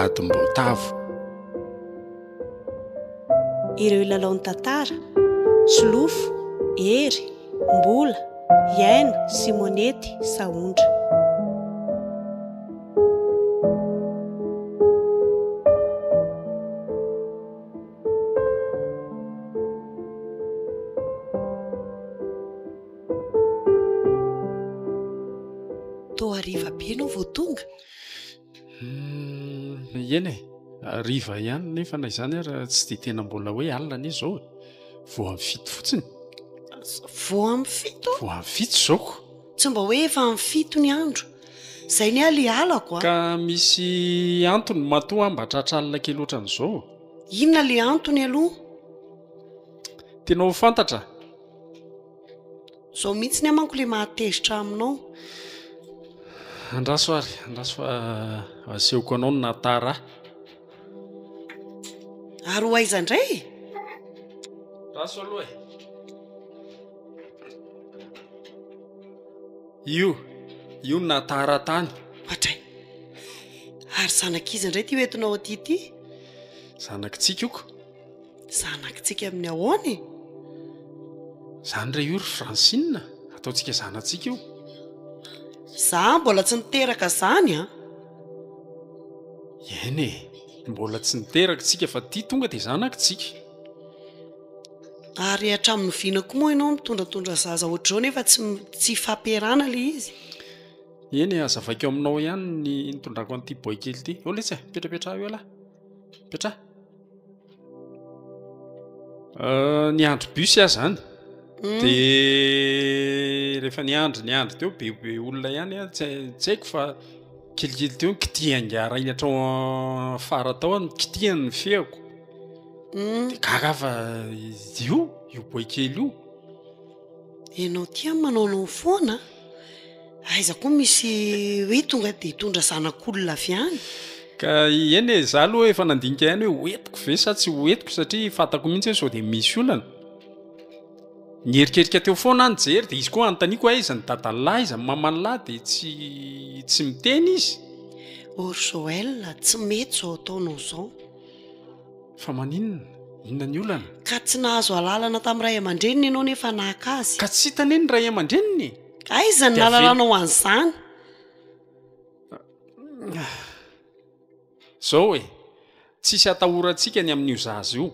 Adim-boatavo. Ireo lalaon'ny tantara, Solofo, Hery, Mbola, Iaina, Simonety, Sahondra. Toa hariva be ianao vao tonga? Eny e, hariva ihany nefa na izany ary tsy dia tena mbola hoe alina anie izao e. Vao amin'ny fito fotsiny. Vao amin'ny fito? Vao amin'ny fito izao ko. Tsy mba hoe efa amin'ny fito ny andro. Izay ny ahy le halako a. Ka misy antony matoa aho mba tratra alina kely ohatran'izao. Inona le antony aloha? Tianao ho fantatra? Zao mihitsy ny ahy manko le mahatezitra aminao. Andraso ary, andraso fa asehoko anao ny nahatara ahy. Ary ho aiza indray e? Andraso aloha e. Io, io no nahatara tany. Ohatray. Ary zanak'iza indray ity hoentinao aty ity? Zanakitsika io ko. Zanakitsika amin'ny ahoana e? Zany re io ry Francine, ataontsika zanatsika io. Za mbola tsy niteraka zany an! Eny e, mbola tsy niteraka tsika fa ty tonga dia zanakitsika. Ary hatramin'ny oviana koa moa ianao mitondratondra zaza ohatr'izao nefa tsy tsy ifampiarahana ilay izy? Eny e, hazavaiko aminao ihany ny nitondrako an'ity boay kely ity. Eo letsy e, mipetrapetraha eo ialahy. Mipetraha. Euh, niandry bus aho zany hmm. de rehefa niandry niandry teo be be olona ihany a tsy tsy haiko fa kelikely teo nikitihan-gara iny hatrao afara tao aho nikitihany ny feako hmm. de gaga aho fa io io boay kely io Ianao ty an manaonao foana a! Aiza koa misy hoe tonga dia hitondra zanak'olona avy any? Ka eny e, za aloha efa nandinika ihany hoe hoentiko ve sa tsy hoentiko satria fantako mihitsy hoe sao dia misy olana. Nierikerika teo foana aho nijery dia izy koa anontaniako hoe aiza ny dadalahy, aiza ny maman'lahy dia tsy tsy miteny izy. Oh ry Joël, tsy mety izao ataonao izao. Fa maninona? Inona ny olana? Ka tsy nahazo alalana tamin'ny ray aman-dreniny ianao nefa naka azy. Ka tsy hita anie ny ray aman-dreniny e! Aiza ny nahalalanao an'izany? Zao e, tsisy atahorantsika ny amin'io zaza io,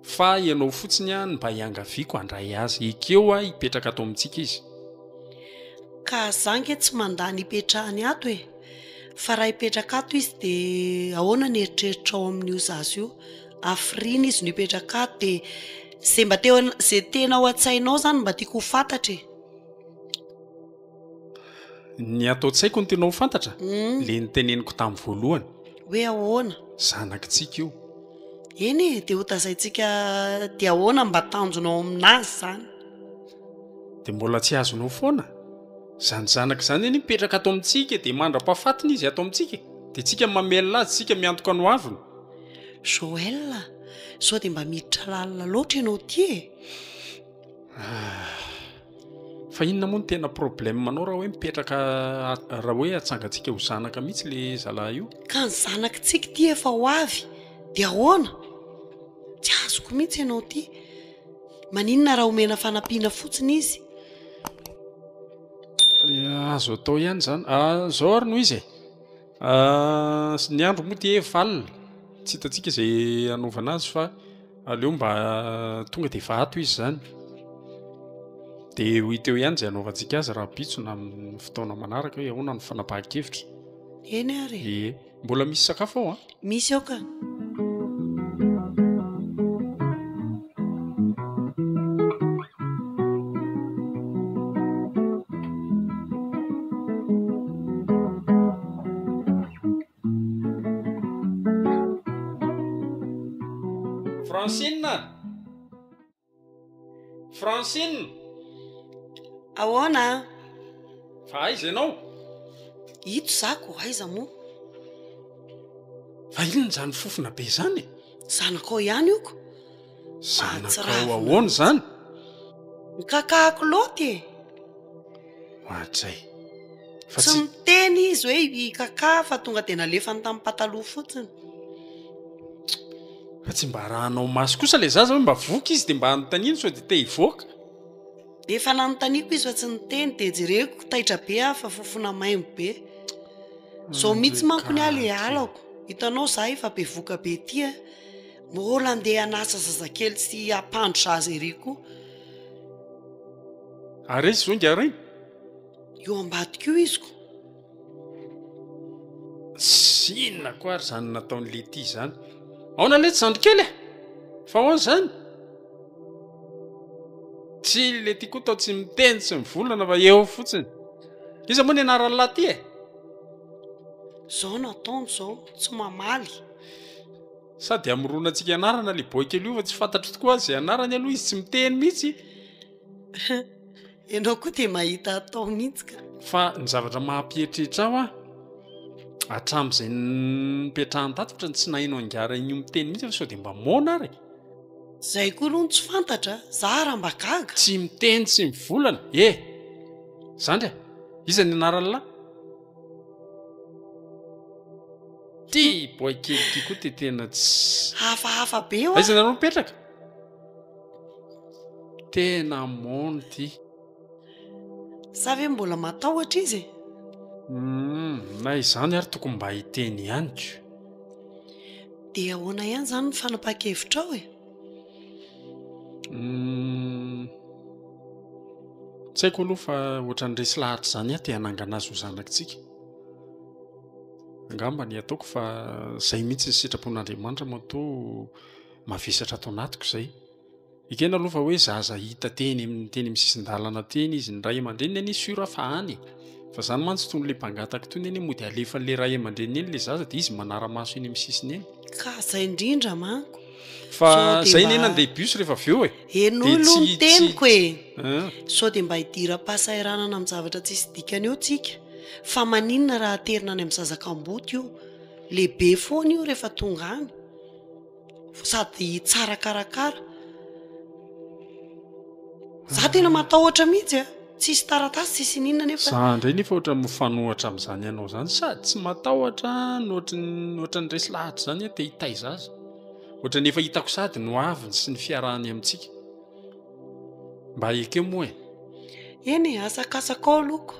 fa ianao fotsiny no mba iangaviako handray azy. Ekeo aho hipetraka ato amintsika izy. Ka za ange tsy mandà ny hipetrahany ato e! Fa raha hipetraka ato izy de ahoana ny eritreritrao amin'io zaza io? Hafiriana izy no hipetraka ato de ze mba teo ze tena ao an-tsainao zany mba tiako ho fantatra e! Ny ato an-tsaiko no tianao ho fantatra? Le niteneniko tamin'ny voalohany. Hoe ahoana? Zanakitsika io. Eny e, de ho tazaintsika de ahoana mba tanjonao aminazy zany? De mbola tsy azonao foana? Zany zanaka zany anie mipetraka ato amintsika e, de mandra-pahafatiny izy ato amintsika e, de tsika mamelona azy, tsika miantoka ny hoaviny. Joël a, sao de mba miditra lalina loatra ianao ty e? Ah, fa inona moa no tena problème anao raha hoe mipetraka raha hoe atsangantsika ho zanaka mihitsy le zalahy io? Ka ny zanakitsika ity efa ho avy, de ahoana? Tsy azoko mihitsy ianao ty. Maninona raha omena fanampiana fotsiny izy? Azo atao ihany izany. Ah, izao ary no izy e. Ah, ny andro moa dia efa alina. Tsy hitantsika izay hanaovana azy fa aleo mba tonga dia efa ato izy izany. Dia ho hita eo ihany izay hanaovantsika azy rahampitso na amin'ny fotoana manaraka hoe ahoana ny fanapahan-kevitra. Eny ary e. Ie. Mbola misy sakafo ao an? Misy ao ka. Francine a! Francine! Ahoana? Fa aiza ianao? Ito za ko, aiza moa? Fa inona izany fofona be izany e? Zanakao ihany io ko. Zanakao ahoana izany? Mikakahako loatra e! Ohatray. Fa Tsy tsy niteny izy hoe hikaka fa tonga dia nalefany tamin'ny pataloha fotsiny. Fa tsy mba arahanao maso kosa ilay zaza hoe mba voky izy dia mba anontaniana sao dia te hivoaka. Efa nanontaniako izy fa tsy niteny dia jereko taitra be aho fa fofona maimbo be. Zao mihitsy manko ny ahy le halako. Hitanao za efa bevoka be ty a. Mbola andeha hanasa zazakely sy hampandro zaza ery koa. Ary aiza izao ingahy rainy? Eo ambadika io izy ko. Tsy inona koa ary izany nataon'i Letty izany. Aona letsy zandry kely e? Fa ahoana izany? Tsy Letty koa tao tsy miteny tsy mivolana fa eo fotsiny. Iza moa ny anaran'i lahy ty e? Zao no ataony zao, tsy mamaly. Sady hamoronantsika anarana le boay kely io fa tsy fantatro tokoa azy izay anarany aloha izy tsy miteny mihitsy. Ianao koa dia mahita atao mihitsy ka. Fa ny zavatra mahampieritreritra ahy hoa, hatramin'izay nipetrahany tato ohatran'ny tsy naheno an'i io miteny mihitsy fa sao dia mba moana ary e. Zay koa aloha no tsy fantatra, za raha mba gaga. Tsy miteny tsy mivolana e! Zandry a! Iza ny anaran'lah? Ty boay kely ty koa ty tena tsy. Hafahafa be hoa. Aiza nareo mipetraka? Tena mono ty. Sa ve mbola matahotra izy e? Humm, na izany ary tokony mba hiteny ihany ko. Dia ahoana ihany izany ny fanapahan-kevitrao e? Humm, tsy haiko aloha fa ohatran'ny resy lahatra izany aho te hanangana azy ho zanakitsika. Angamba ny ataoko fa izay mihitsy ny sitrapon'Andriamanitra matoa mavesatra ato anatiko izay. Ekena aloha fa hoe zaza hita teny amin'ny teny amin'ny sisin-dalana teny izy, ny ray aman-dreniny anie sûr aho fa any e! Fa zany mantsy tony le mpangataka tony anie mody alefan'le ray aman-dreniny eny le zaza de izy manara-maso eny amin'ny sisiny eny. Ka zay indrindra manko. Fa zay anie nandeha bus rehefa avy eo e! Henoy aloha ny teniko e! Sao dia mba hidiram-pahasahiranana amin'ny zavatra tsisy dikany eo tsika. Fa maninona raha aterina any amin'ny zaza kamboty io? Lehibe foana io rehefa tonga any. Sady tsara karakara. Za tena matahotra mihitsy a! Tsisy taratasy tsisy ininona nefa. Za indray nefa ohatran'ny mifanohitra amin'izany ianao izany, sady tsy matahotra no ohatran'ny ohatran'ny resy lahatra izany aho te hitaiza azy. Ohatran'ny efa hitako sady ny hoaviny sy ny fiarahany amintsika. Mba ekeo moa e! Eny e, asakasakao aloha ko.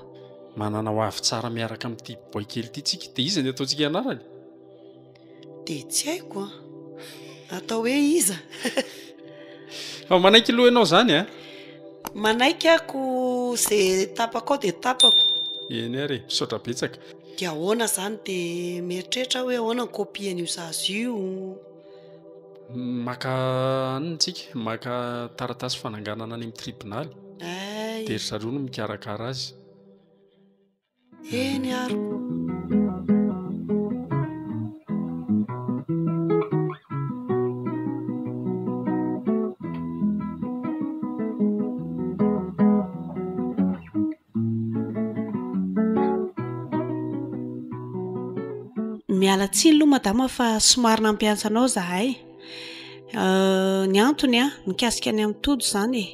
Manana hoavy tsara miaraka amin'ity boay kely ity tsika, dia iza ny ataontsika anarany? Dia tsy haiko an! Atao hoe iza? Fa manaiky aloha ianao izany an? Manaiky aho ko izay tapakao dia tapako. Eny ary e, misaotra betsaka. Dia ahoana izany dia mieritreritra aho hoe ahoana ny copie an'io zaza io? Maka anona tsika, maka taratasy fananganana any amin'ny tribonaly. Hay. Dia ry zareo no mikarakara azy. Eny ary. Miala tsiny aloha madama fa somary nampiantso anao zahay. Ny antony a, mikasika ny amin'i Tojo izany e.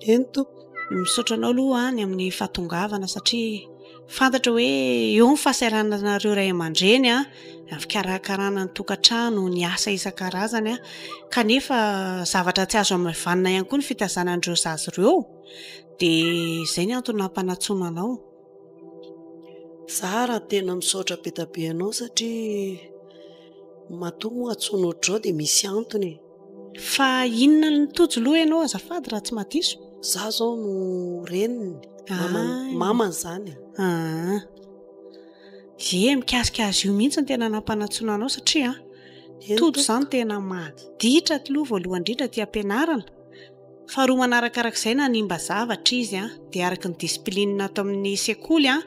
Eny tompoko. Misaotra anao aloha ny amin'ny fahatongavana satria fantatra hoe eo ny fahasahirananareo ray aman-dreny a, ny fikarakarana ny tokantrano, ny asa isan-karazany a, kanefa zavatra tsy azo hamaivanina ihany koa ny fitaizana an'ireo zaza ireo, dia izay ny antony nampanantsoina anao. Za raha tena misaotra be dia be anao satria matoa moa antsoina ohatr'izao dia misy antony e. Fa inona no tojo loha ianao azafady raha tsy mahadiso? Za zao no reniny, mamany, mamany zany e. Ah. Ie, mikasika azy io mihitsy no tena nampanantsoina anao satria Tojo zany tena maditra aloha voalohany indrindra aty am-pianarana. Faharoa manarakarak'izay nanimba zavatra izy an, dia araka ny discipline ato amin'ny sekoly an,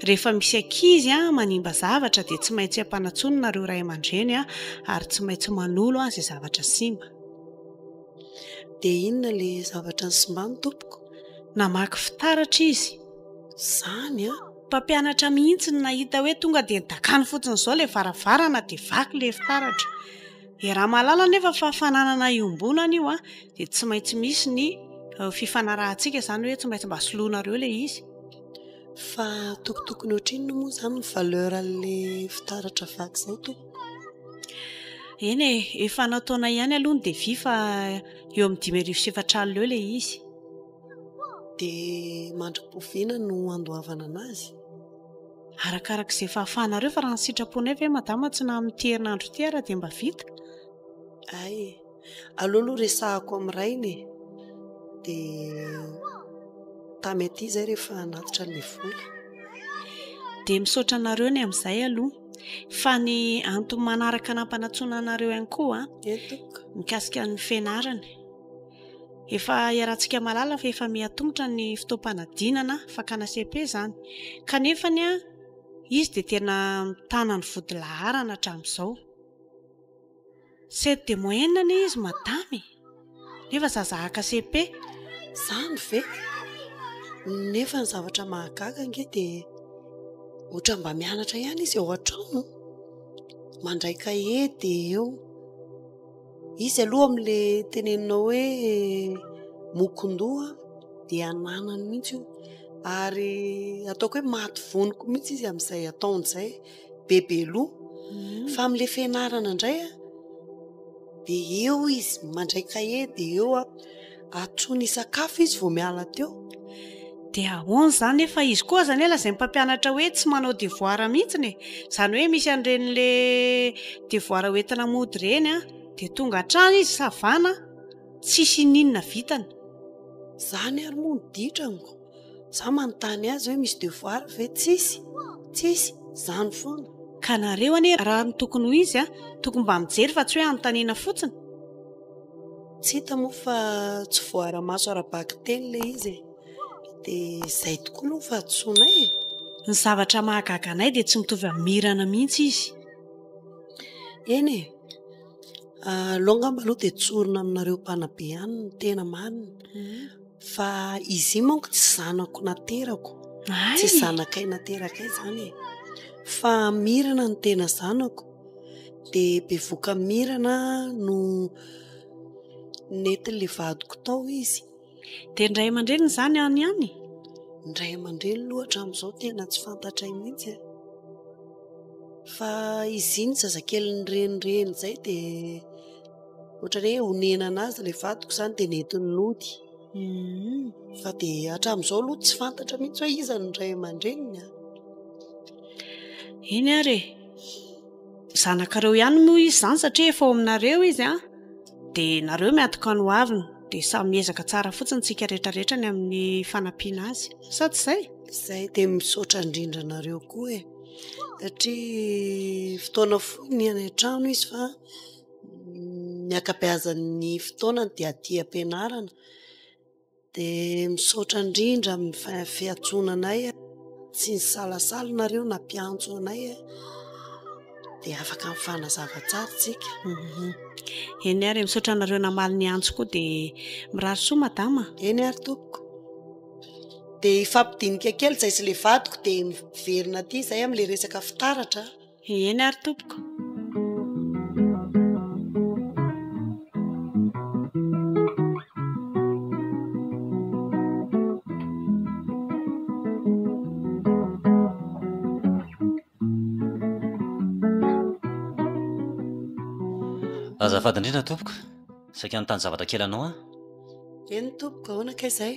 rehefa misy ankizy an manimba zavatra dia tsy maintsy ampanantsoinina ireo ray aman-dreny an, ary tsy maintsy manolo an izay zavatra simba. Dia inona ilay zavatra nisimbany tompoko? Namaky fitaratra izy. Izany an? Mpampianatra mihitsy no nahita hoe tonga dia nidakany fotsiny izao ilay varavarana dia vaky ilay fitaratra. Iaraha-mahalala anefa fa fananana iombonana io dia tsy maintsy misy ny fifanarahantsika izany hoe tsy maintsy mba soloinareo ilay izy. Fa tokotokony ohatrinona moa izany ny valeur an'ilay fitaratra vaky izay tompoko? Eny e, efa nataonay ihany aloha ny devis fa eo amin'ny 4400 eo ilay izy. Dia mandra-poviana no handoavana anazy? Arakaraka izay fahafahanareo fa raha ny sitraponay ve madama tsy na amin'ity herinandro ity ara dia mba vita? Hay e! Aleo aloha resahako amin'ny rainy e! Dia tamy aty izay rehefa hanatitra an'ilay vola. Dia misaotra anareo ny amin'izay aloha. Fa ny antony manaraka nampanantsoina anareo ihany koa an, mikasika ny fianarany. Efa iarahantsika mahalala fa efa miha-tongotra ny fotoam-panadinana fakana cepe izany. Kanefa anie izy dia tena mitana ny vodilaharana hatramin'izao. Sept de moyenne anie izy madama e! Nefa zaza haka cepe. Zany ve? Nefa ny zavatra mahagaga ange dia ohatran'ny mba mianatra ihany izy ao an-trano. Mandray kahie dia eo. Izy aloha amin'ilay teneninao hoe mokon-doha dia ananany mihitsy io. Ary ataoko hoe maty voniko mihitsy izy amin'izay ataony izay. Bebe loha. Fa amin'ilay fianarana indray an, dia eo izy mandray kahie dia eo an. Antsoiny hisakafo izy vao miala teo. Dia ahoana izany nefa izy koa aza anie lazain'ny mpampianatra hoe tsy manao devoir mihitsy e. Izany hoe misy an'ireny le devoir hoentina mody ireny an, dia tonga hatrany izy savana, tsisy ininona vitany. Izany ary moa no ditraniko. Za manontany azy hoe misy devoir ve? Tsisy, tsisy, izany foana. Ka nareo anie raha ny tokony ho izy an, tokony mba mijery fa tsy hoe anontaniana fotsiny. Tsy hita moa fa tsy voara-maso ara-bakiteny ilay izy e. Dia izay tokoa aloha ny fahadisoanay e. Ny zavatra mahagaga anay dia tsy mitovy amin'i Mirana mihitsy izy. Eny e. Aleo angamba aloha dia tsorina aminareo mpanabe ihany ny tena marina. Fa izy iny manko tsy zanako naterako. Tsy zanakay naterakay izany e. Fa Mirana no tena zanako. Dia bevoka Mirana no nentin'ilay vadiko tao izy. Dia ny ray aman-dreniny izany any ihany? Ny ray aman-dreniny aloha hatramin'izao tena tsy fantatray mihitsy e. Fa izy iny zazakely nirenireny izay dia ohatran'ny hoe onenana azy ilay vadiko izany dia nentiny nody. Fa dia hatramin'izao aloha tsy fantatra mihitsy hoe iza ny ray aman-dreniny a. Eny ary e. Zanakareo ihany moa izy izany satria efa ao aminareo izy an. Dia nareo miantoka ny hoaviny. Dia samy miezaka tsara fotsiny tsika rehetra rehetra ny amin'ny fanampiana azy. Sa tsy izay? Izay dia misaotra indrindra anareo koa e. Satria fotoana fohy ny any an-trano izy fa ny ankabeazan'ny fotoanany dia aty am-pianarana. Dia misaotra indrindra amin'ny fiantsoana anay. Tsy nisalasala nareo nampiantso anay dia afaka mifanazava tsara isika. Eny ary, misaotra anareo namaly ny antso koa dia mirary soa madama. Eny ary tompoko. Dia hifampidinika kely izay sy ilay vadiko dia miverina aty izay amin'ilay resaka fitaratra. Eny ary tompoko. Azafady indrindra tompoko, saika hanontany zavatra kely anao aho. Eny tompoko, ahoana kay izay?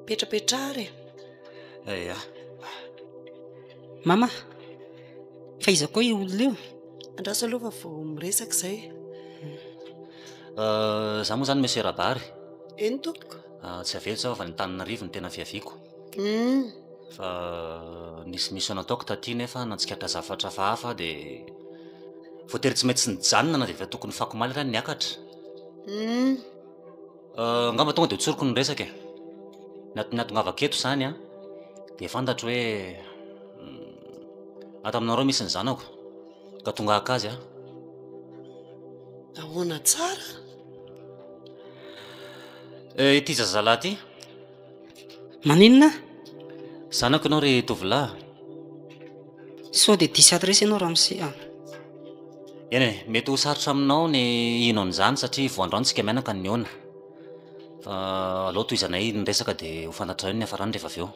Petrapetraha ary e. Ia. Mama, fa iza koa io olona io? Andraso aloha fa vao miresaka izay. Za moa izany Monsieur Rabary. Eny tompoko. Tsy avy eto zaho fa avy any Antananarivo no tena fiaviako. Fa nisy mission nataoko taty nefa nantsikaritra zavatra hafahafa aho dia voatery tsy maintsy nijanona na dia efa tokony nifakomaly ary aho niakatra. Angamba tonga dia hotsoriko ny resaka e. Ny antony nahatongavako eto izany an, dia fantatro hoe ato aminareo misy ny zanako, ka tonga haka azy aho. Ahoana tsara? Eh, ity zazalahy ity. Maninona? Zanako ianao ry tovolahy. Sao dia diso adresse ianao ramose a. Eny e, mety ho sarotra aminao ny hino an'izany satria vao androany tsika mianaka no nihaona. Fa aleo tohizanay ny resaka dia ho fantatrao eo ny niafarany rehefa avy eo.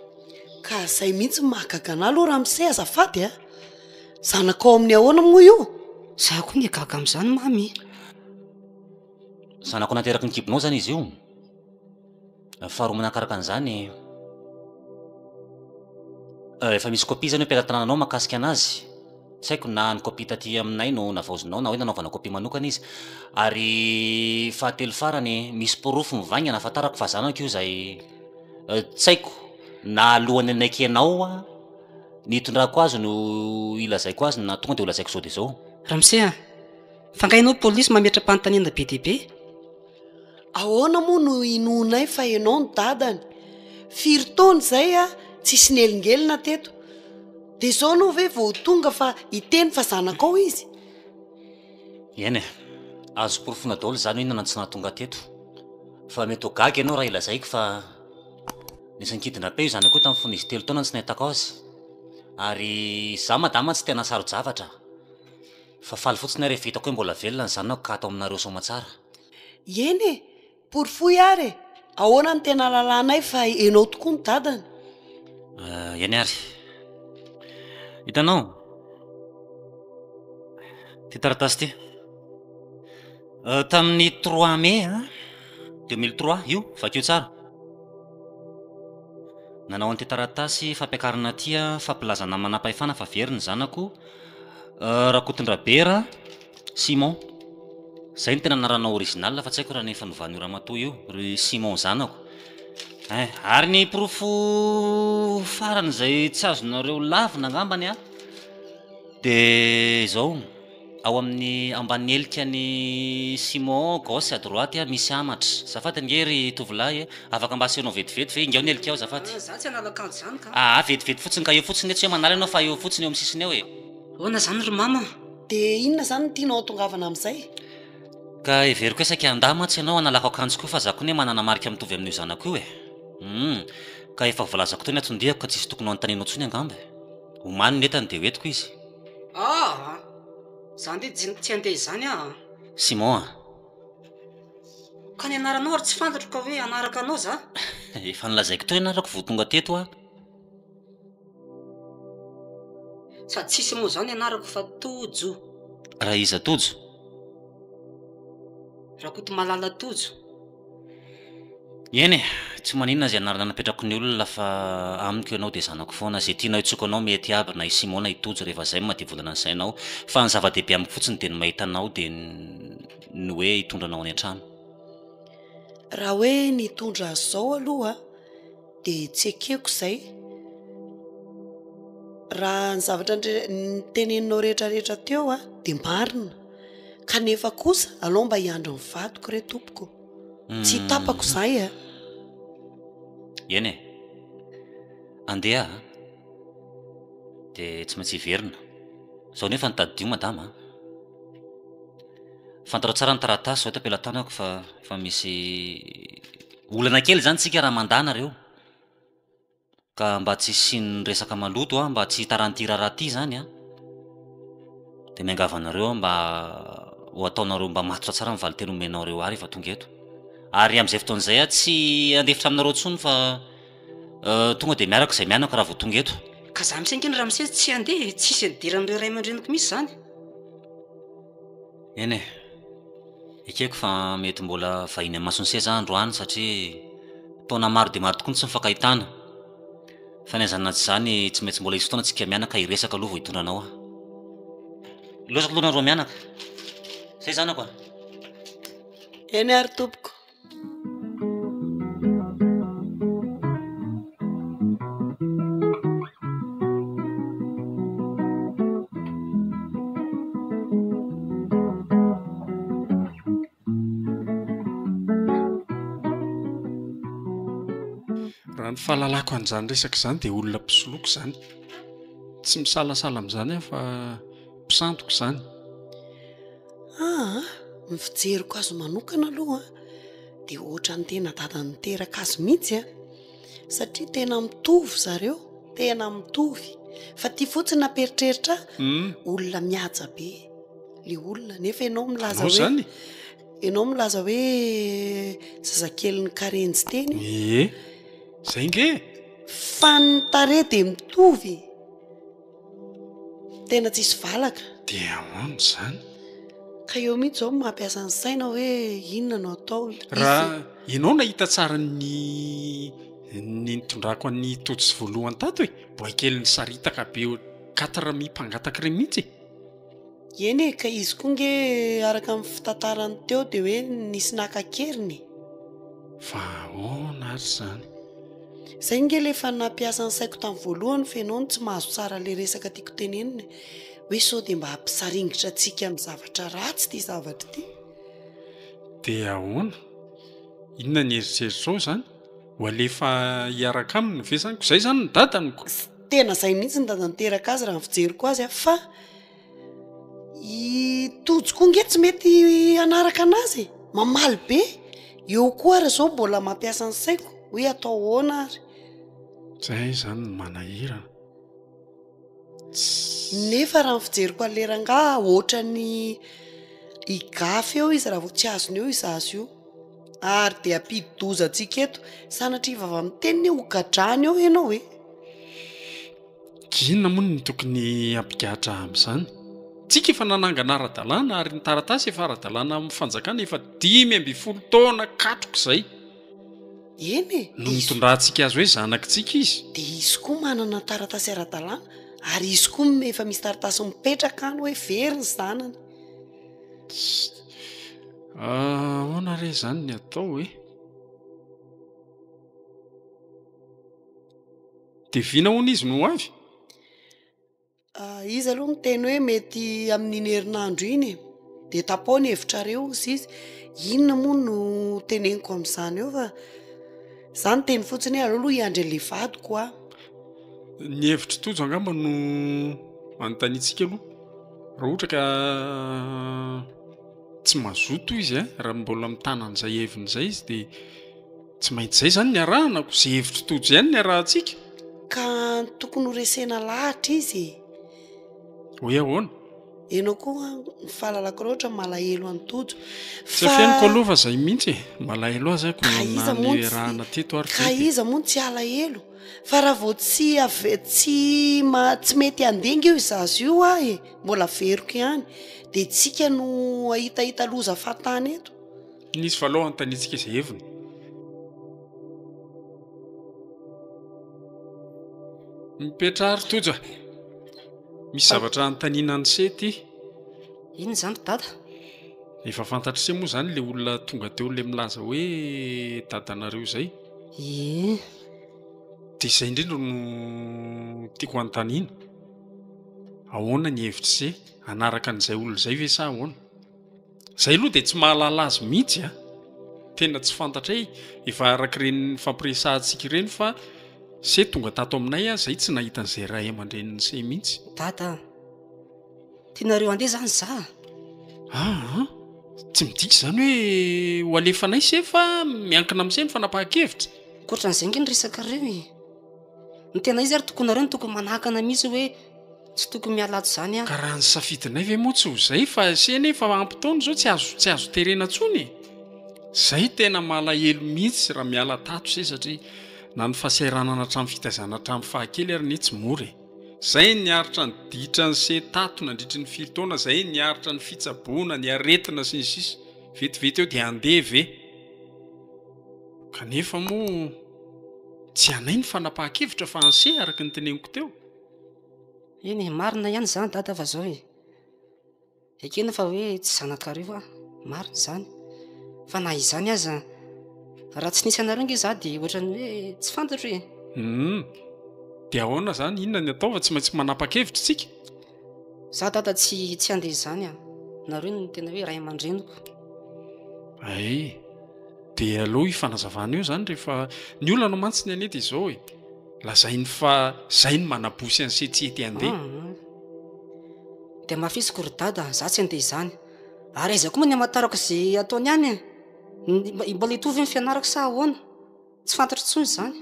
Ka zay mihitsy no mahagaga anah aloha ramose azafady a! Zanakao amin'ny ahoana moa io? Za koa nge gaga amin'izany mamy. Zanako nateraky ny kibonao izany izy io? Faharoa manakaraka an'izany, efa misy kopia izany eo am-pelatananao mahakasika anazy? Tsy haiko na ny kopia taty aminay no navaozinao na hoe nanaovana kopia manokana izy. Ary fahatelo farany, misy porofo mivaingana ahafantarako fa zanako io izay tsy haiko na alohan'ny hanaikenao ny hitondrako azy no hilazaiko azy na tonga dia holazaiko izao dia izao. Ramose a! Fa nga ianao polisy mametra-panontaniana be dia be? Ahoana moa no inoanay fa ianao no dadany? Firy taona izay a, tsisy nelingelina teto. Dia izao anao ve vao tonga fa hiteny fa zanakao izy? Eny e, azo porofoina daholo izany hoe inona no tsy nahatonga teto. Fa mety ho gaga ianao raha ilazaiko fa nisy nikidina-pe io zanako io tamin'ny fony izy telo taona no tsy nahitako azy. Ary izaho madama tsy tena saro-javatra. Fa faly fotsiny aho rehefa hitako hoe mbola velona ny zanako ka ato aminareo soamatsara. Eny e! Porofoy ary e! Ahoana no tena ahalalànay fa enao tokoa no dadany? Eny ary. Hitanao? Ity taratasy ity. Tamin'ny trois mai 2003 io, vakio tsara. Nanao an'ity taratasy fampiakarana ity aho, fampilazana amin'ny manampahefana fa very ny zanako. Rakotondrabera Simon. Zay no tena anarana original fa tsy haiko raha ny efa novan'io ramatoa io, ry Simon zanako. Ein, ary ny porofo farany izay tsy azonareo lavina angambany an, de izao. Ao amin'ny ambany helika ny Simon, gauche à droite, misy amatra. Azafady ange ry tovolahy e! Afaka mba asehonao vetivety ve? Ingao ny helikao azafady. Ah, za tsy hanala akanjo zany ka. Aa, vetivety fotsiny ka, eo fotsiny e, tsy hoe manala ianao fa eo fotsiny eo amin'ny sisiny eo e. Ahoana zany ry mama? Dia inona izany no tianao hatongavana amin'izay? Ka heveriko hoe saika handà mantsy ianao hanalako akanjo koa fa za koa anie manana marika mitovy amin'io zanako io e. Humm, ka efa voalazako teo ny anton-diako ka tsisy tokony ho anontanianao intsony angamba e. Omano ny entany dia hoentiko izy. Aa! Za ndeha tsy tsy handeha izany aho a! Simon a! Ka ny anaranao ary tsy fantatro ka hoe hanaraka anao za? Efa nolazaiko teo ny anarako vao tonga teto aho. Sady tsy Simon zany ny anarako fa Tojo. Raha iza Tojo? Rakotomalala Tojo. Eny e, tsy maninona izay anarana napetrako ny olona fa amiko ianao dia zanako foana, izay tianao hitsoko anao mety aby na i Simon na i Tojo rehefa izay no madio volana ny sainao, fa ny zava-dehibe amiko fotsiny dia ny mahita anao dia ny hoe hitondra anao any an-trano. Raha hoe ny hitondra azy izao aloha dia tsy ekeko izay. Raha ny zavatra noteneninao rehetra rehetra teo dia marina. Kanefa kosa alao mba hiandry ny vadiko re tompoko. Tsy tapako izay a. Eny e. Andeha a. Dia tsy maintsy hiverina. Izao nefa no tadidio madama a. Fantarao tsara ny taratasy izao eto am-pelatanako fa efa misy olana kely izany tsika raha mandà nareo. Ka mba tsy hisian'ny resaka maloto an, mba tsy hitaran'ity raharaha ity izany an, dia miangavy anareo aho mba ho ataonareo mba matotra tsara ny valinteny omenareo ahy rehefa tonga eto. Ary amin'izay fotoana izay aho tsy handefitra aminareo intsony fa tonga dia miaraka izay mianaka raha vao tonga eto. Ka za mihitsy ange ry ramose tsy handeha e, tsisy nidiran'ireo ray aman-dreniko mihitsy izany. Eny e. Ekeko fa mety mbola vahiny amason'ny seza aho androany satria taona maro dia maro tokoa no tsy nifankahitana. Fa na izany na tsy izany tsy maintsy mbola hisy fotoana tsika mianaka hiresaka aloha vao hitondra anao aho. Lozako aloha nareo mianaka. Zay zanako a. Eny ary tompoko. Raha ny fahalalako an'izany resaka izany dia olona mpisoloky izany. Tsy misalasala amin'izany aho fa mpisandoka izany. Aa! Ny fijeriko azy manokana aloha dia ohatran'ny tena dadany niteraka azy mihitsy a! Satria tena mitovy zareo, tena mitovy. Fa ty fotsiny nampieritreritra ahy, olona mihaja be le olona nefa ianao milaza Anao hoe zany? Ianao milaza hoe zazakelin'i Karenjy teny. Ie, zay nge e! Fa ny tarehy dia mitovy. Tena tsisy valaka. Dia ahoana izany? Ka eo mihitsy izao no mampiasa ny saina hoe inona no atao. Raha ianao nahita tsara ny ny nitondrako an'i Tojo voalohany tato e, boay kely nisaritaka be quatre mi mpangataka ireny mihitsy e. Eny e, ka izy koa nge araka ny fitantarany teo dia hoe nisy naka an-keriny e. Fa ahoana ary izany? Izay nge le efa nampiasa ny saiko tamin'ny voalohany fa ianao no tsy mahazo tsara le resaka tiako tenenina e. Hoe sao dia mba hampisaringitra antsika amin'ny zavatra ratsy ity zavatra ity. Dia ahoana? Inona ny eritreritrao izany? Ho alefa hiaraka aminy ve izany? Ko izay izany ny dadany ko! Tena izay mihitsy ny dadany niteraka azy raha ny fijeriko azy a, fa I Tojo koa nge tsy mety hanaraka anazy e, mamaly be, eo koa ary zao mbola mampiasa ny saiko hoe atao ahoana ary. Zay zany no manahirana. Nefa raha ny fijeriko an'le rangahy ohatran'ny higafy eo izy raha vao tsy azony eo io zaza io, ary de hampidi-doza antsika eto, sanatria vava miteny anie ho gadrana eo ianao e. Inona moa no tokony hampigadra amin'izany? Tsika efa nanangana ara-dalàna ary ny taratasy efa ara-dalàna amin'ny fanjakana efa 15 taona katroka izay. Eny e! No nitondrantsika azy hoe zanakitsika izy. Dia izy koa manana taratasy ara-dalàna ary izy koa efa misy taratasy mipetraka any hoe very ny zanany. Ahoana re izany ny atao e? Dia vina hono izy no ho avy? Ah, izy aloha miteny hoe mety amin'iny herinandro iny e. Dia tapao ny hevitrareo hozy izy. Inona moa no teneniko amin'izany eo fa za niteny fotsiny hoe aleo aloha hiandry an'ilay vadiko aho. Ny hevitr'i Tojo angamba no anontaniantsika aloha. Raha ohatra ka tsy mazoto izy a, raha mbola mitana an'izay heviny izay izy dia Tsy maintsy izay izany ny arahana ko, izay hevitr'i Tojo ihany ny arahantsika. Ka tokony ho resena lahatra izy e. Hoe ahoana? Ianao koa ny fahalalako loatra malahelo an'i Tojo. Tsy afeniko aloha fa izay mihitsy e. Malahelo azy aho ko na ny raha teto ary. Ka iza moa no tsy halahelo? Fa raha vao tsy ave- tsy ma- tsy mety handeha nge io zaza io aho e, mbola averiko ihany, dia tsika no hahitahita loza fahatany eto. Nisy fa aleo anontaniantsika izay heviny. Mipetraha ry Tojo a! Misy zavatra anontaniana an'i Se ity. Inona izany ry Dada? Efa fantatr'i Se moa izany ilay olona tonga teo ilay milaza hoe dadanareo izay. Ie. Dia izay indrindra no tiako hanontaniana. Ahoana ny hevitr'i Se? Hanaraka an'izay olona izay ve sa ahoana? Zay aloha dia tsy mahalala azy mihitsy a! Tena tsy fantatray, efa araka ireny nifampiresahantsika ireny fa se tonga tato aminay aho zay tsy nahita an'izay ray aman-drenin'i se mihitsy. Dada a! Tianareo handeha zany za? Aa! Tsy midika izany hoe ho alefanay se fa miankina amin'i se ny fanapahan-kevitra. Ankoatran'izay ange ny resakareo e! Ny tena izy ary tokony nareo no tokony manakana mihitsy hoe Tsy tokony miala ato izany aho. Ka raha ny safidinay ve moa tsy ho izay fa se anie efa ampy taona izao tsy azo tsy azo terena intsony e! Zay tena malahelo mihitsy raha miala tato se satria na ny fahasahiranana hatramin'ny fitaizana hatramin'ny fahakely ary anie tsy mora e! Zay niaritra ny ditran'ny se tato nandritry ny firy taona zay niaritra ny fitsaboana ny aretina sy ny sisa vetivety eo dia handeha ve? Kanefa moa tsy anay ny fanapahan-kevitra fa anse araka ny teneniko teo. Eny e, marina ihany izany dada fa zao e, ekena fa hoe tsy zanakareo aho, marina izany, fa na izany aza raha tsy nisy anareo nge za de ohatran'ny hoe tsy fantatro e. Humm, de ahoana zany, inona ny atao fa tsy maintsy manapa-kevitra isika? Za dada tsy tsy handeha izany a, nareo no tena hoe ray aman-dreniko. Ay, de aleo hifanazavana eo zany rehefa, ny olana mantsy ny anie de izao e. Lazainy fa zay no manabosy an'i se tsy hety handeha. Aa. Dia hamafisiko ry dada, za tsy handeha izany. Ary aiza koa moa ny hamantarako izay ataony any e? Mbola hitovy ve ny fianarako sa ahoana? Tsy fantatro intsony izany.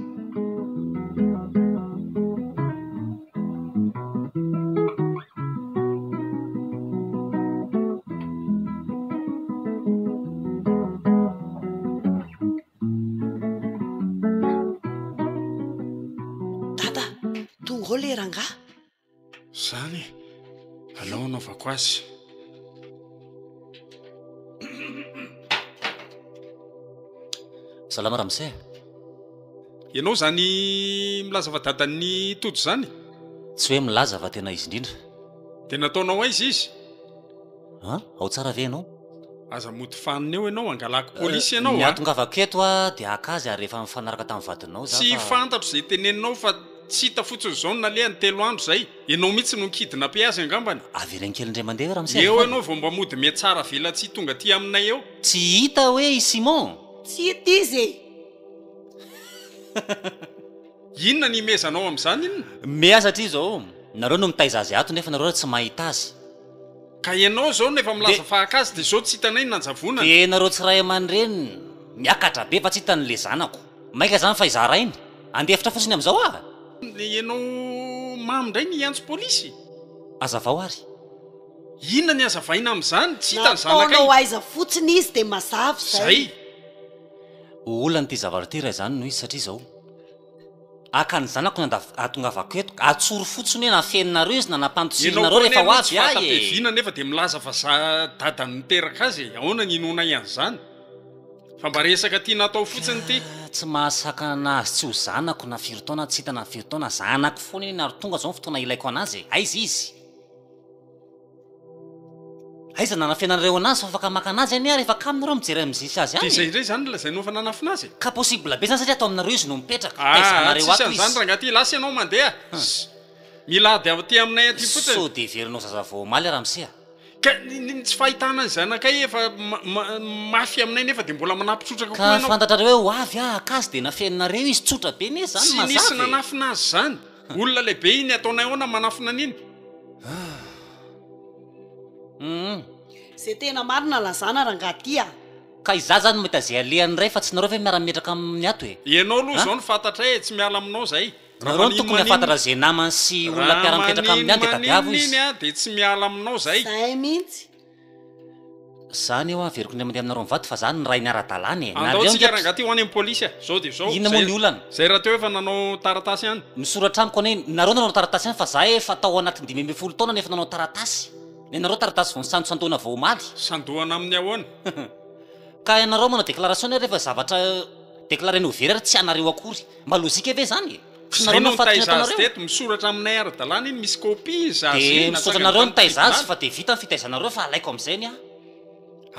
Ao le rangahy. Zany e! Alao hanaovako azy. Salama ramose. Ianao izany milaza fa dadan'i Tojo izany? Tsy hoe milaza fa tena izy indrindra. Dia nataonao aiza izy? An? Ao tsara ve ianao? Aza mody fanina eo ianao, angalako polisy ianao Ny a! hahatongavako eto aho dia haka azy ary efa nifanaraka tamin'ny vadinao za Tsy fa. fantatro izay teneninao fa tsy hita fotsiny izao ny nalehany telo andro izay. Ianao mihitsy no ni-kidnapper azy angambany. Avereno kely indray mandeha hoe ramose Eo azafady. ianao vao mba mody mihatsara velatsihy tonga aty aminay eo. Tsy hita hoe i Simon? Tsy hita izy e! Inona ny imezanao amin'izany inona? Me ahy satria izao, nareo no mitaiza azy ato nefa nareo tsy mahita azy. Ka ianao izao no efa milaza fa haka azy dia izao tsy hitanay ny nanjavonany. Dia nareo tsy ray aman-dreniny miakatra be fa tsy hitany le zanako. Maika zany fa izaho rainy. Handefitra fotsiny amin'izao aho? Ianao mamo indray ny hiantso polisy? Hazavao ary. Inona ny hazavaina amin'izany? Tsy hita ny zanakay. Nataonao aiza fotsiny izy dia mazava izay. Zay. Ho olana ity zavatra ity raha izany no izy satria izao. Haka ny zanako ny hahatongavako eto, atsory fotsiny hoe nafeninareo izy na nampandosirinareo rehefa ho avy ahy e! Ianao koa anie aloha tsy fanta-piaviana nefa dia milaza fa za dadany niteraka azy e! Ahoana ny inoanay an'izany? Fa mba resaka tiana atao fotsiny ity. Ka tsy mahasakana azy tsy ho zanako na firy taona tsy hita na firy taona, zanako foana iny ary tonga izao ny fotoana ilaiko anazy e! Aiza izy? Aiza nanafenanareo anazy fa afaka maka anazy anie ary efa kamo nareo mijery amzisy azy Dia any izay e! indray izany no lazainao fa nanafina azy e? Ka possible be zany satria ato aminareo izy no mipetraka, Aa taizanareo tsisy ato an'izany izy. rangahy ty, lasa ianao mandeha. Mila ady aty aminay aty fotsiny. Sao dia heverinao zaza vao omaly ramose a! Ka ny tsy fahitana ny zanakay efa mafy aminay nefa dia mbola manampy trotraka koa Ka ianao. fantatrareo hoe ho avy aho haka azy dia nafeninareo izy, tsotra be anie zany, Tsy nisy mazava e! nanafina azy izany. Olona lehibe iny ataonay ahoana manafina an'iny? Humm. Ze tena marina lazana rangaha ty a! Ka izaho zany mahita ze alehany ray fa tsy nareo ve miara mimetraka aminy ato e? Ianao aloha An? zao no fantatray e, tsy miala aminao zay. Raha Nareo no tokony maninona hahafantatra ze namany sy olona Raha mpiara mipetraka aminy any de tadiavo maninona izy. iny a de tsy miala aminao zay. Zay mihitsy. Zany eo averiko indray mandeha aminareo mivady fa zany ny rainy ara-dalàna e! Andao Nareo tsika ange rangahy ty ho any amin'ny polisy a! Zao dia zao, Inona moa zay ny olana? zay rahateo efa nanao taratasy ihany. Misoratra amiko anie, nareo nanao taratasy ihany fa za efa tao anatin'ny 15 taona no efa nanao taratasy. Ny anareo taratasy vao nisandosandohana vao omaly. Sandohana amin'ny ahoana? Ka ianareo manao déclaration anie rehefa zavatra déclarena ho very ary tsy anareo akory. Mba logique ve zany e? Tsy Zay nareo no no faty nitaiza azy nataonareo? teto, misoratra aminay ara-dalàna iny, misy copie iny zaza Dia iny, misaotra natsangany anareo tamin'ny nitaiza azy tribunal. fa dia vita ny fitaizanareo fa alaiko amin'izay ny ahy.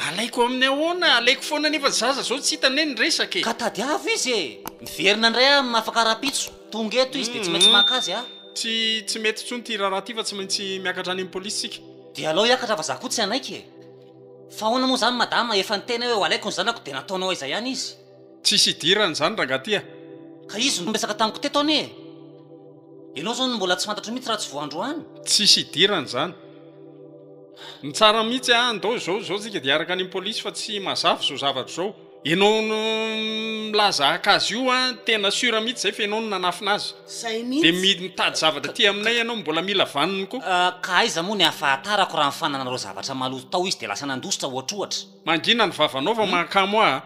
Alaiko amin'ny ahoana? Alaiko foana nefa zaza zao tsy hita anie ny resaka e! Ka tadiavo izy e! Miverina indray aho afaka rahampitso, tonga eto izy dia tsy maintsy maka azy aho. Tsy tsy mety intsony ity raharaha ity fa tsy maintsy miakatra any amin'ny polisy tsika. Dia alao hiakatra fa za koa tsy hanaiky e! Fa ahoana moa izany madama, efa niteny aho hoe ho alaiko ny zanako dia nataonao aiza ihany izy? Tsisy idirany izany rangahy ty a! Ka izy no niresaka tamiko teto anie e! Ianao izao no mbola tsy fantatro mihitsy raha tsy vao androany. Tsisy idirany izany. Ny tsara mihitsy a, andao izao izao tsika dia hiaraka any amin'ny polisy fa tsy mazava izao zavatra izao. Ianao no milaza haka azy io a, tena sûr mihitsy izay fa ianao no nanafina azy. Zay Dia mihitsy. mitady zavatra aty aminay ianao mbola mila vaniny koa. Ka aiza moa ny ahafahatarako raha nifananareo zavatra maloto tao izy dia lasa nandositra ohatrohatra. Mangina ny vavanao fa mahakamo ahy a.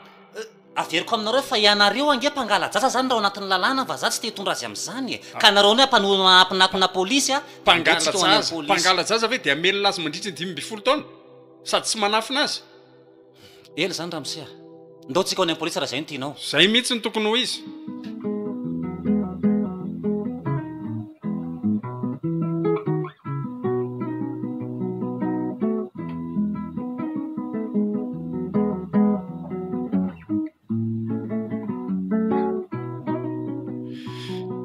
Averiko aminareo fa ianareo ange mpangala-jaza zany raha ao anatin'ny lalàna fa za tsy te hitondra azy amin'izany e! Ka nareo anie mpanohana ampinatona polisy a! Dia andeha tsika ho any amin'ny Mpangala-jaza, polisy. mpangala-jaza ve dia hamelona azy mandritra ny 15 taona? Sady tsy manafina azy? Ela izany ramose a! Ndao tsika ho any amin'ny polisy raha izay no tianao. Zay mihitsy no tokony ho izy.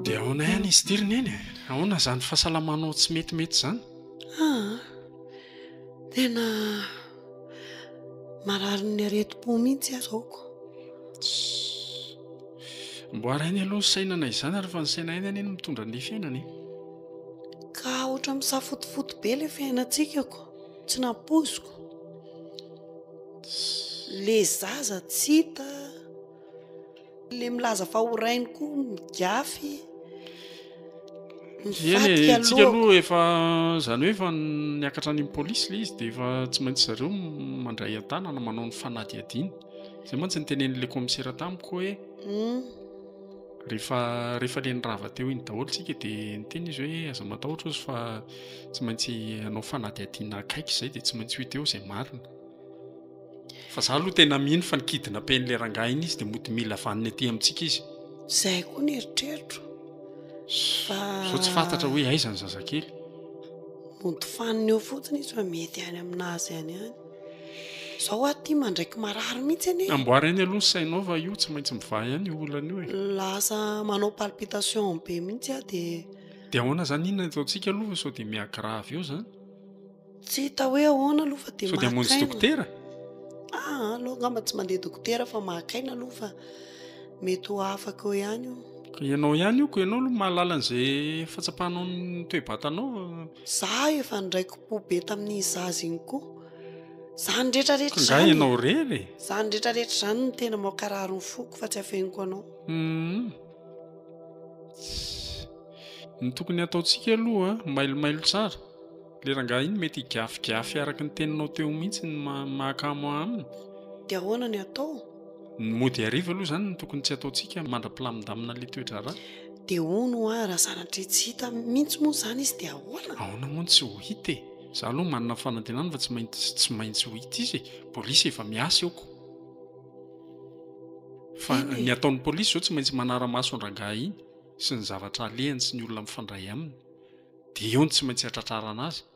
Dia ahoana ihany izy ity ry Neny e? Ahoana izany fahasalamanao tsy metimety izany? Aa, tena mararin'ny aretim-po mihitsy aho izao ko. Mboara aina aloha ny saina na izany ary fa ny saina aina anie no mitondra ny fiainana e. Ka ohatran'ny misafotofoto be ilay fiainantsika ko, tsy nampoiziko. Le zaza tsy hita, le milaza fa ho rainy koa migafy. Eny e, Mivadika tsika lohako. aloha efa izany hoe efa niakatra any amin'ny polisy ilay izy dia efa tsy maintsy zareo mandray an-tanana manao ny fanadihadiana. Izay mantsy no tenenin'ilay kaomisera tamiko hoe Mm. Rehefa rehefa le nirava teo iny daholo tsika dia niteny izy hoe aza matahotra ozy fa tsy maintsy hanao fanadihadiana akaiky izay dia tsy maintsy ho hita eo izay marina. Fa za aloha tena mino fa ny kidnapen'ilay rangahy iny izy dia mody mila vaniny aty amintsika izy. Izay koa ny eritreritro fa. Zao tsy fantatra hoe aiza ny zazakely. Mody fanina eo fotsiny izy fa mety any aminazy any ihany. Zao aho ty mandraiky marary mihitsy anie. Amboary any aloha ny sainao fa io tsy maintsy mivaha ihany io olana io e. Lasa manao palpitation be mihitsy aho dia. Dia ahoana zany inona ny ataontsika aloha fa sao dia miha-grave eo zany? Tsy hita hoe ahoana aloha fa dia Sao dia hamonjy maka aina. dokotera? Aa aloha angamba tsy mandeha dokotera fa maka aina aloha fa mety ho afaka eo ihany io. Ka ianao ihany io ko ianao aloha mahalala an'izay fahatsapanao ny toe-batanao. Za efa niraiki-po be tamin'iny zaza iny koa. Zany rehetrarehetra Ka izany. ianao irery e? Zany rehetrarehetra izany no tena mankarary ny foko fa tsy afeniko anao. Hum. Ny tokony hataontsika aloha mailomailo tsara. Le rangahy iny mety higafigafy araka ny teninao teo mihitsy ny mahakamo ahy aminy. Dia ahoana ny atao? Ny mody hariva aloha izany no tokony tsy ataontsika mandra-pilamindamina ilay toe-draharaha. Dia hono hoa raha sanatria tsy hita mihitsy moa izany izy dia ahoana? Ahoana moa no tsy ho hita e? Za aloha manana fanantenana fa tsy maintsy tsy maintsy ho hita izy e! Polisy efa miasa eo ko! Fa ny ataon'ny polisy izao tsy maintsy manara-maso an-drangahy iny sy ny zavatra alehany sy ny olona mifandray aminy. Dia eo no tsy maintsy hatratrarana azy.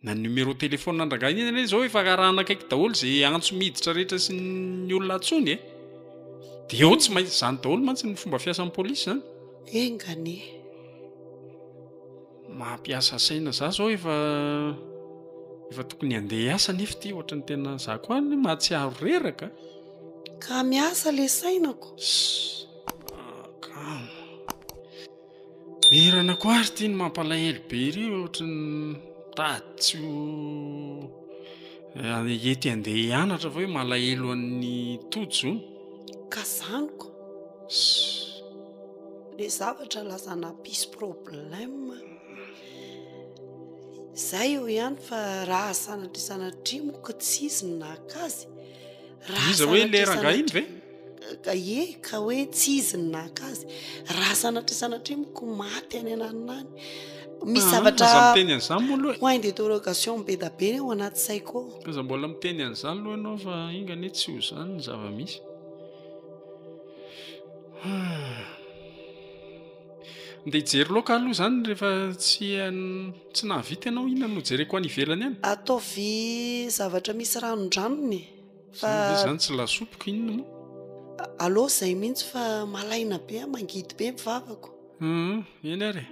Na ny numéro téléphone an-drangahy iny anie izao efa arahana akaiky daholo izay antso miditra rehetra sy ny olona antsoiny e. Dia eo tsy maintsy izany daholo mantsy ny fomba fiasan'ny polisy izany. Enga anie. Mampiasa saina za zao efa efa tokony handeha hiasa nefa ity ohatran'ny tena za koa any mahatsiaro reraka. Ka miasa le sainako. Kamo. Mirana koa ary ity no mampalahelo be ery ohatran'ny mitady tsy ho hety handeha hianatra fa hoe malahelo an'i Tojo hono. Ka zany ko. Le zavatra lasa nampisy problème. Zay eo ihany fa raha sanatria sanatria moa ka tsy izy no naka azy. Raha Iza hoe le rangahy iny ve? Ka ie, ka hoe tsy izy no naka azy. Raha sanatria sanatria moa ko maty any ananona any. Misy Ah, zavatra aza miteny an'izany moa aloha e. point d'interrogation be da be ao anaty saiko ao. Aza mbola miteny an'izany aloha ianao fa enga anie tsy ho izany ny zava-misy. Ndeha hijery laoka aloha izany rehefa tsy tsy nahavita ianao, inona no jereko any ivelany any? Ataovy zavatra misy ranondranony e. Fa Zany ve zany tsy lasopy ko inona moa? Aleo izay mihitsy fa malaina be aho, mangidy be ny vavako. Hum, eny ary e.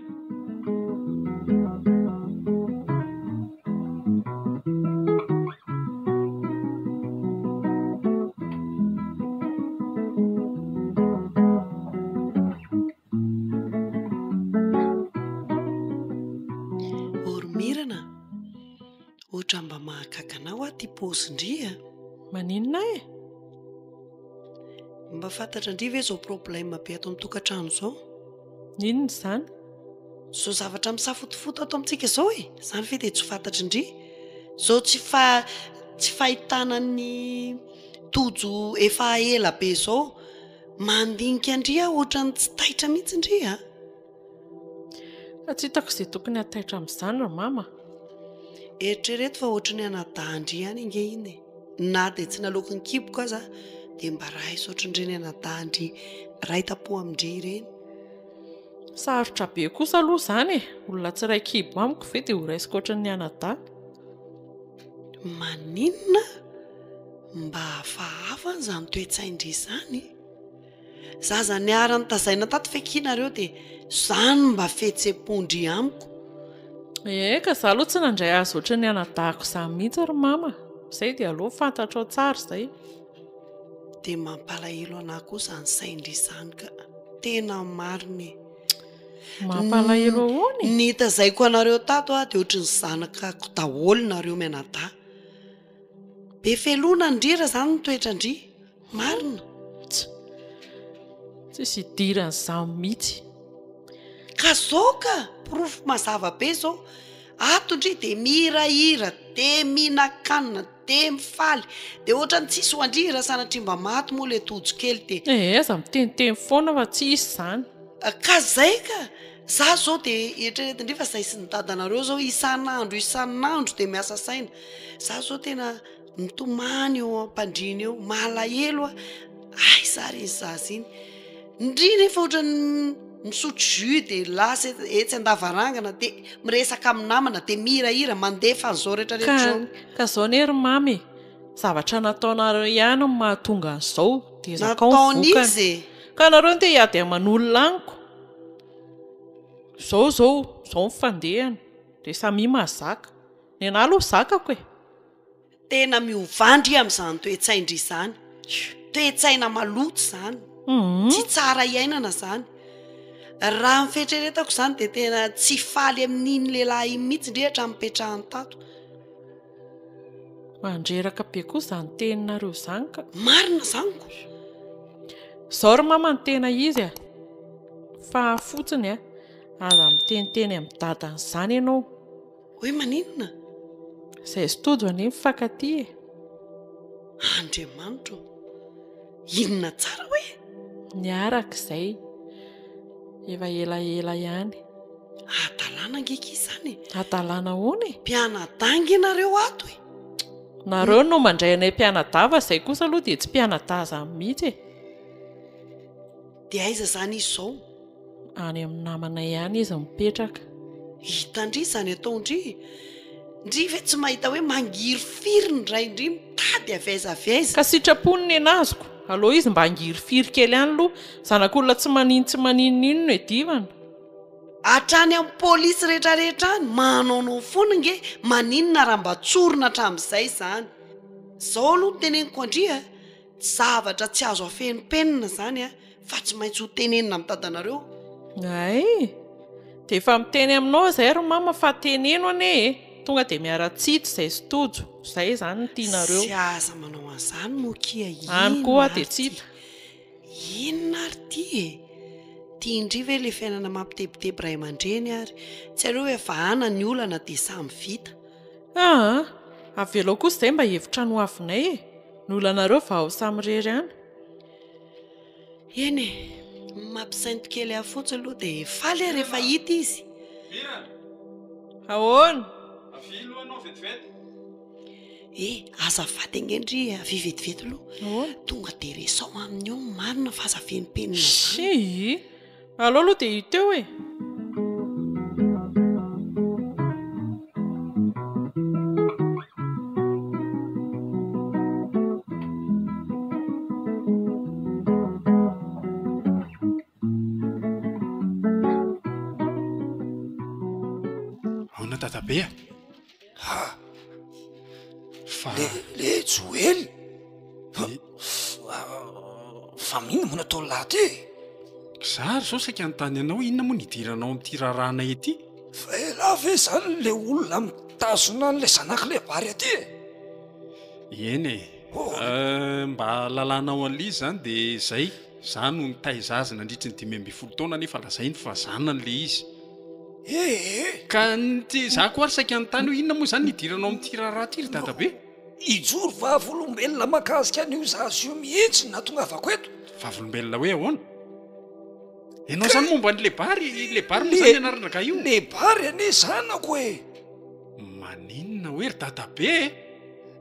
Oromirana, ohatran'ny mba mahagaga anah hoa ty paozin-dry a! Maninona e? Mba fantatran-dry ve izao problème be ato amin'ny tokantrano izao? Inona izany? Izao zavatra misafotofoto ato amintsika izao e! Izany ve dia tsy fantatrin-dry? Izao tsy fa tsy fahitana an'i Tojo efa ela be izao. Mandinika an-dry aho ohatran'ny tsy taitra mihitsy ndry a! Fa tsy hitako izay tokony hataitra amin'izany ry mama a! Eritrereto fa ohatry ny anadahin-dry ihany ange iny e! Na dia tsy naloaky ny kiboko aza dia mba raiso ohatrin'ireny anadahin-dry iray tampo amin-dry ireny. Sarotra be kosa aloha izany e! Olona tsy iray kibo amiko ve dia horaisiko ohatrin'ny anadahy? Maninona? Mba hafahafa izany toe-tsain-dry izany. Zaza niara-nitazaina tato ve kia nareo dia izany mba fihetsem-pon-dry amiko? Eka, za aloha tsy nandray azy ohatran'ny anadahiko izany mihitsy ry mama. Izay dia aleo fantatrao tsara izay. Dia mampalahelo anah koa izany sain-dry izany ka. Tena marina e. Mampalahelo ahoana e? Nitazaiko anareo tato aho dia ohatran'ny zanakako daholo nareo mianadahy. Be felona ndry raha zany ny toetra-ndry. Marina. Ts. Tsisy idiran'izany mihitsy. Ka zao ka! Porofo mazava be zao. Ato ndry dia mihirahira, dia mihinan-kanina. de mifaly de ohatran'ny tsisy ho an-dry raha sanatria mba maty moa le Tojo kely de. Eh aza miteniteny foana fa tsy hisy izany. Ka zay ka! Za zao de eritreretin-dry fa zay sy ny dadanareo zao isan'andro isan'andro de miasa saina. Za zao tena mitomany eo am-pandriana eo, malahelo aho, aiza ary iny zaza iny. Ndry nefa ohatran'ny misotro jus de lasa etsy an-davarangana de miresaka amin'ny namana de mihirahira mandefa an'izao rehetra rehetra izao. Ka ka zao anie ry mamy e, zavatra nataonareo ihany no mahatonga an'izao de zakao ny vokany. Nataon'iza e? Ka nareo no te hiady aman'olona amiko. Zao zao, zao ny fandehany, de samia mahazaka. Ny anah aloha zakako e. Tena miovà ndry amin'izany toe-tsain-dry izany. Toe-tsaina maloto izany. Tsy tsara iainana izany. Raha ny fieritreretako izany dia tena tsy faly amin'iny lehilahy iny mihitsy ndry hatramin'ny nipetrahany tato. Mandreraka be koa izany teninareo izany ka. Marina izany ko. Izao ry mama no tena izy a. Fa fotsiny a, aza miteniteny amin'ny dadany izany ianao. Hoe maninona? Izay sy Tojo anie mifankatia e. Andriamanitra ô! Inona tsara hoe? Niaraka izay. Efa elaela ihany. Hadalana ange akia izany e! Hadalana ahoana e? Mpianadahy ange nareo ato e! Nareo no mandray anay mpianadahy fa izay kosa aloha dia tsy mpianadahy izany mihitsy e! Dia aiza izany izy izao? Any amin'ny namanay any izy mipetraka. Hitan-dry izany ataon-dry. Ndry ve tsy mahita hoe mangirifiry ny rain-dry mitady avy aiza avy aiza. Ka sitrapony nenaziko. Aleo izy mba hangirifiry kely any aloha. Zanak'olona tsy manino tsy maninon'inona e divana. Hatrany amin'ny polisy rehetrarehetra any, manaonao foana ange, maninona raha mba tsorina hatramin'izay izany. Izao aloha no teneniko an-dry a. Zavatra tsy azo afenimpenina izany a, fa tsy maintsy ho tenenina amin'ny dadanareo. Hay! Dia efa miteny aminao izay ry mama fa teneno anie e! Tonga dia miara-tsito izay sy Tojo, izay izany no tianareo. Tsy aza manao an'izany moa kia, Any koa aho inona dia ary tsy ity? hita. Inona ary ity e? Tian-dry ve ilay fiainana mampitebiteby ray aman-dreny ary? Tsy aleo hoe vahana ny olana dia samy vita. Aa! Avelao kosa izay mba hevitra ny hoavinay e! Ny olanareo vao samirery any. Eny e! Ny mampisainto kely ahy fotsiny aloha dia faly aho rehefa hita izy. Mirana! Ahoana? Avia aloha ianao vetivety. Eh! Azafady ange ndry e! Avia vetivety aloha. Ahoana? Tonga dia resaho aminy eo ny marina fa aza fenopenina izany. Shii! Aleo aloha dia hita eo e! Ahoana dadabe a? Ha! Fa. Le, le Joely! Fa m'inona moa no ataon'i lahy ty e? Za ary zao saika hanontany anao inona moa no idiranao amin'ity raharahanay ity? Fa elah ve zany le olona mitazona an'le zanak'le Bary aty e? Eny e. Mba hahalalanao an'le izy zany de zay, za no nitaiza azy nandritry ny 15 taona nefa lazainy fa zanany le izy. Ee! Ka ny ty, za koa ary saika hanontany hoe inona moa izany ny idiranao amin'ity raharaha ity ry dadabe? Hijoro vavolombelona mahakasika an'io zaza io mihitsy no nahatongavako eto. Vavolombelona hoe ahoana? Ianao izany momba an'i Lebary, i Lebary moa izany ny anaran-drangahy io? Lebary anie zanako e! Maninona hoe ry dadabe e?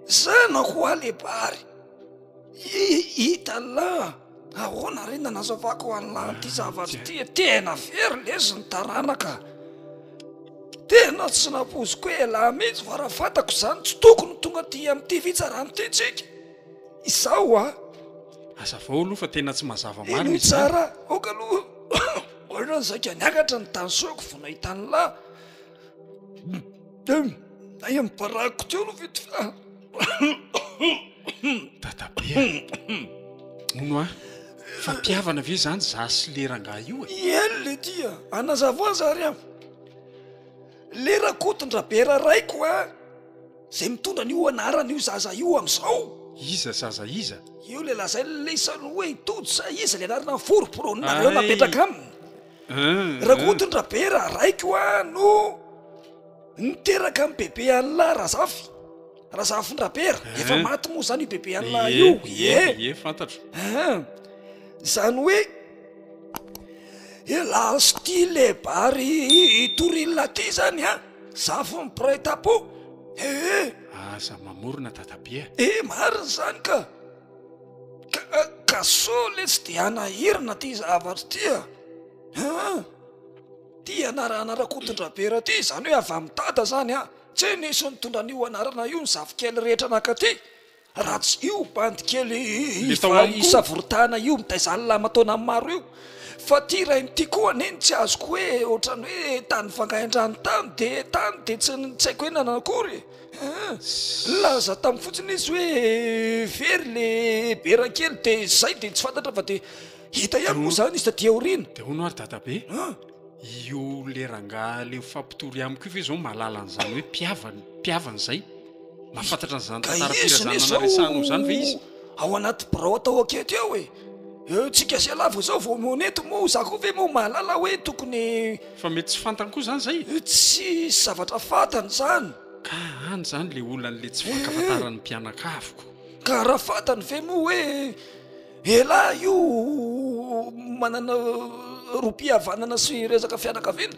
Zanako hoa Lebary. Hitan'lah, ahoana re nanazavako an'lah an'ity zavatra ity e? Tena very lesy ny taranaka. Tena tsy nampoiziko hoe elah mihitsy fa raha fantako izany tsy tokony ho tonga aty amin'ity fitsarana ity tsika. Izaho a! Hazavao aloha fa tena tsy mazava marina Henoy izany. tsara, aoka aloha ohatran'ny saika niakatra ny tension-ko vao nahita an'lah. Ay amin'ny barako teo aloha vite fa. Dadabe a! Hono a! Fa mpihavana ve izany za sy le rangahy io e? Eny le ty a! Anazavao aza ary aho. Le Rakotondrabera raiko a! Zay mitondra an'io anarana io zaza io amin'izao. Iza zaza iza? Io le lazain'le isany hoe i Tojo sa iza le anarana foromporononareo napetraka aminy. Rakotondrabera raiko a no niteraka an'i bebe an'lah Razafy. Razafindrabera, efa maty moa zany io bebe an'lah io. Ie, ie, fantatro. Zany hoe elah sy ty le bary toril ty zany an, zafin'ny mpiray tampo. Ee. Aza mamorona dadabe a. E, marina zany ka. Ka ka sao letsy de hanahirana ty zavatra ty a. An. Ty anarana Rakotondrabera ty, zany hoe avy amin'i dada zany an. Tsy nisy nitondra an'io anarana io ny zafikely rehetra nankaty raha tsy io bandy kely Le tao amiko. isavoritahana io mitaiza alina aman-taonany maro io. Fa ty rainy ty koa anie no tsy azoko hoe ohatran'ny hoe tany vangain-drano tany de tany de tsy tsy haiko hoe nanakory e. Nilaza tamiko fotsiny izy hoe very le bera kely de zay de tsy fantatra fa de hita ihany moa zany izy taty aoriana. De hono ary dadabe? Io le rangahy le mifampitory amiko io ve zao mahalala an'izany hoe mpihavana mpihavana izay? Mahafantatra an'izany Ka izy anie tantaram-pirazanana zao resahanao izany ve izy? ao anaty birao atao ankety ao e! Eo tsika sy ialahy vao zao vao monety moa za koa ve moa mahalala hoe tokony. Fa mety tsy fantany koa izany izay e? Tsy zavatra fantany izany. Ka any izany le olan'le tsy fankafantaran'ny mpianakaviko. Ka raha fantany ve moa hoe. Elah io manana rohim-pihavanana sy resaka fianakaviana,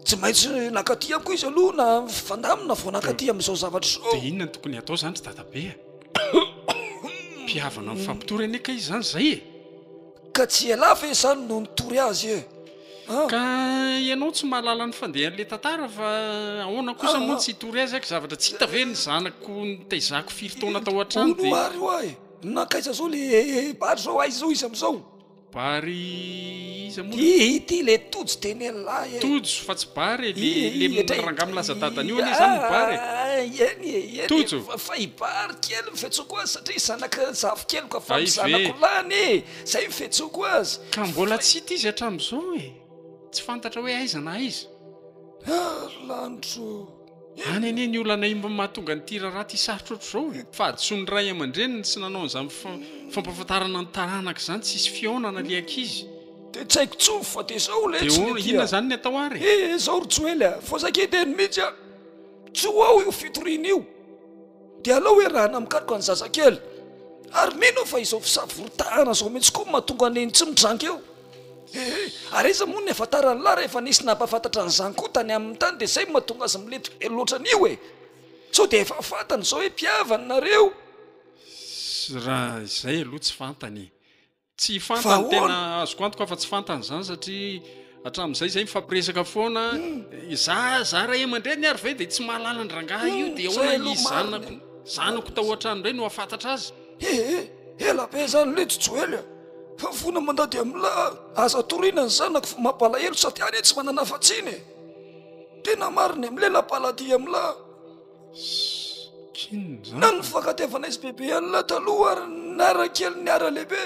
tsy maintsy nankaty amiko izy aloha na mifandamina vao nankaty amin'izao zavatra izao. Dia inona no tokony hatao izany ry dadabe a? Mpihavana mifampitory anie kay izany izay e! Ka tsy elah ve izany no nitory azy e? Ka ianao tsy mahalala ny fandehan'ilay tantara fa ahoana kosa moa tsy hitory azy aky zavatra tsy hita ve ny zanako nitaizako firy taona tao an-trano dia. Hono ary hoa e! Nankaiza zao le Bary zao aiza zao izy amizao? Bary iza moa? Ity le Tojo teny elah e. Tojo fa tsy Bary e, le le rangahy milaza dadany io anie zany no Bary e. Eny e, eny e. Tojo. Fa i Bary kely ny fiantsoako azy satria zanaka zafikeliko avy amin'ny zanako lany e, zay ny fiantsoako azy. Ka mbola tsy hita izy hatramin'izao e, tsy fantatra hoe aiza na aiza. Ry lanitro o. Any anie ny olana imba mahatonga an'ity raharaha ity sarotra ohatr'izao e! Fahadisoan'ny ray aman-dreniny tsy nanao an'izany fampahafantarana ny taranaka izany, tsisy fihaonana le ankizy. Dia tsy haiko tsony fa dia zao letsy Dia ny aty inona a! izany ny atao ary e? Eh zao ry Joely a! Vao saika hiteny mihitsy aho! Tsy ho ao io fitoriana io! Dia aleo iarahana mikaroka ny zazakely! Ary mino aho fa izao fisavoritahana izao mihitsy koa no mahatonga an'iny tsy mitranga eo! Ee, ary aiza moa ny niafantaran'lah rehefa nisy nampahafantatra an'izany koa tany aminy tany dia izay no mahatonga azy milety be loatra an'io e! Sao dia efa fantany izao hoe mpihavana nareo? Raha izay aloha tsy fantany e! Tsy Fa fantany, tena ahoana? azoko antoka fa tsy fantany izany satria hatramin'izay izay mifampiresaka foana, za za ray aman-dreniny ary ve dia tsy mahalala an-drangahy io dia Izay ahoana aloha izy marina zanako e! zanako tao an-trano indray no hahafantatra azy? Ee, ela be izany letsy Joely a! Fa fona mandady amin'lah aza toriana ny zanako fa mampalahelo sady any tsy manana afa-tsiny e! Tena marina e, milela-paladia amin'lah. K'inona Na izany? ny fankatiavanay sy bebe an'lah taloha ary niara-kely niara-lehibe,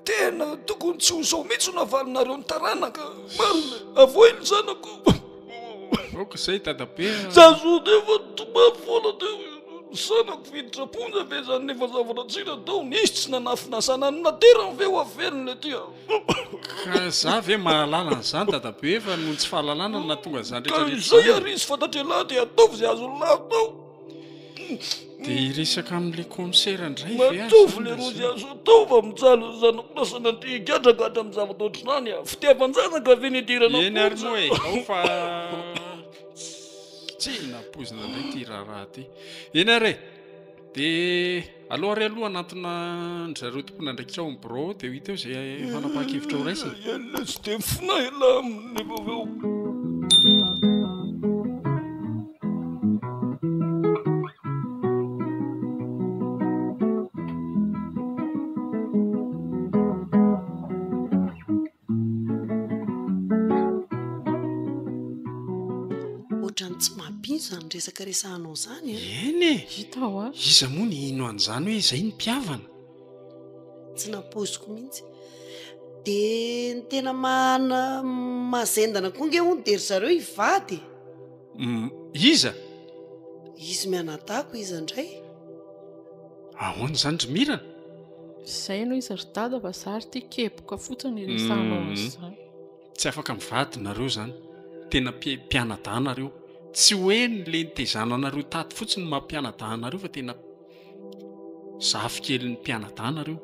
tena tokony tsy ho izao mihitsy no havalinareo ny taranaka, marina e! Avoahy ny zanako. Aoka izay dadabe a! Za zo dia efa nitomany foana teo, ny zanako hiditra am-ponja ve zany nefa zavatra tsy nataony, izy tsy nanafina zanany naterany ve ho avelona ety a! Ka za ve mahalala an'izany dadabe fa noho ny tsy fahalalana no nahatonga an'izany Ka rehetra rehetra izay izany e! ary izy fantatr'ialahy dia ataovy izay azon'lah atao. Dia hiresaka amin'ilay kaomisera indray ve aho Ataovy izany leroa izay lazao? azo atao fa mijaly ny zanako lasa nandeha higadragadra amin'ny zavatra ohatr'izany a! Fitiavan-janaka ve ny hidirana Eny ary am-ponja? moa e, ao fa tsy nampoizina indray ity raharaha ity. Eny ary e, dia aleo ary aloha hanantona an-dry zareo tompon'andraikitra ao amin'ny birao ao dia ho hita eo izay fanapahan-kevitra ho raisina. Eny lesy dia mifona elah aminy nefa avy eo. Ohatran'ny tsy mampino izany resaka resahanao izany an! Eny e! Hita hoa. Iza moa no hino an'izany hoe izay ny mpihavana? Tsy nampoiziko mihitsy. Dia ny tena mana- mahazendana koa nge hono dia ry zareo hivady e! Iza? Izy mianadahy ko iza indray? Ahoana izany ry Mirana? Izay no izy ry dada fa za ry ty keboka fotsiny iresahanao an'izany. Tsy afaka mivady nareo izany. Tena mpianadahy nareo. Tsy hoe ny le nitezana anareo tato fotsiny no maha mpianadahy anareo fa tena zafikelin'ny mpianadahy nareo.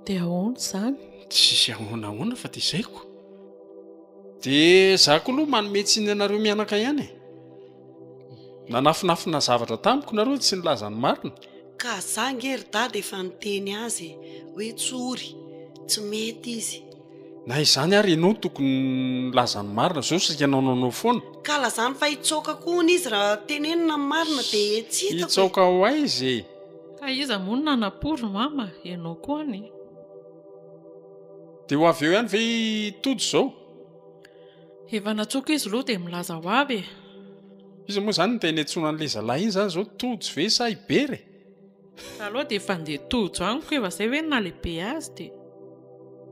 Dia ahoana izany? Tsisy ahoana ahoana fa dia izay ko. Dia za koa aloha manome tsiny anareo mianaka ihany e. Nanafinafina zavatra tamiko nareo tsy nilaza ny marina. Ka za nge ry dada efa niteny azy e, hoe tsory, tsy mety izy. Na izany ary ianao tokony nilaza ny marina, zao saika nanaonao foana. Ka lazany fa hitsaoka koa hono izy raha tenenina ny marina dia tsy hitako e. Hitsaoka ho aiza e? Ka iza moa no nanam-po ry mama? Ianao koa anie. Dia ho avy eo ihany ve i Tojo izao? Efa natsoaka izy aloha dia milaza ho avy e. Iza moa izany no tena iantsoana an'ilay zalahy iny izany izao? Tojo ve sa i Bera e? Za aloha dia efa andeha Tojo any ko efa zay ve no nahalehibe azy dia.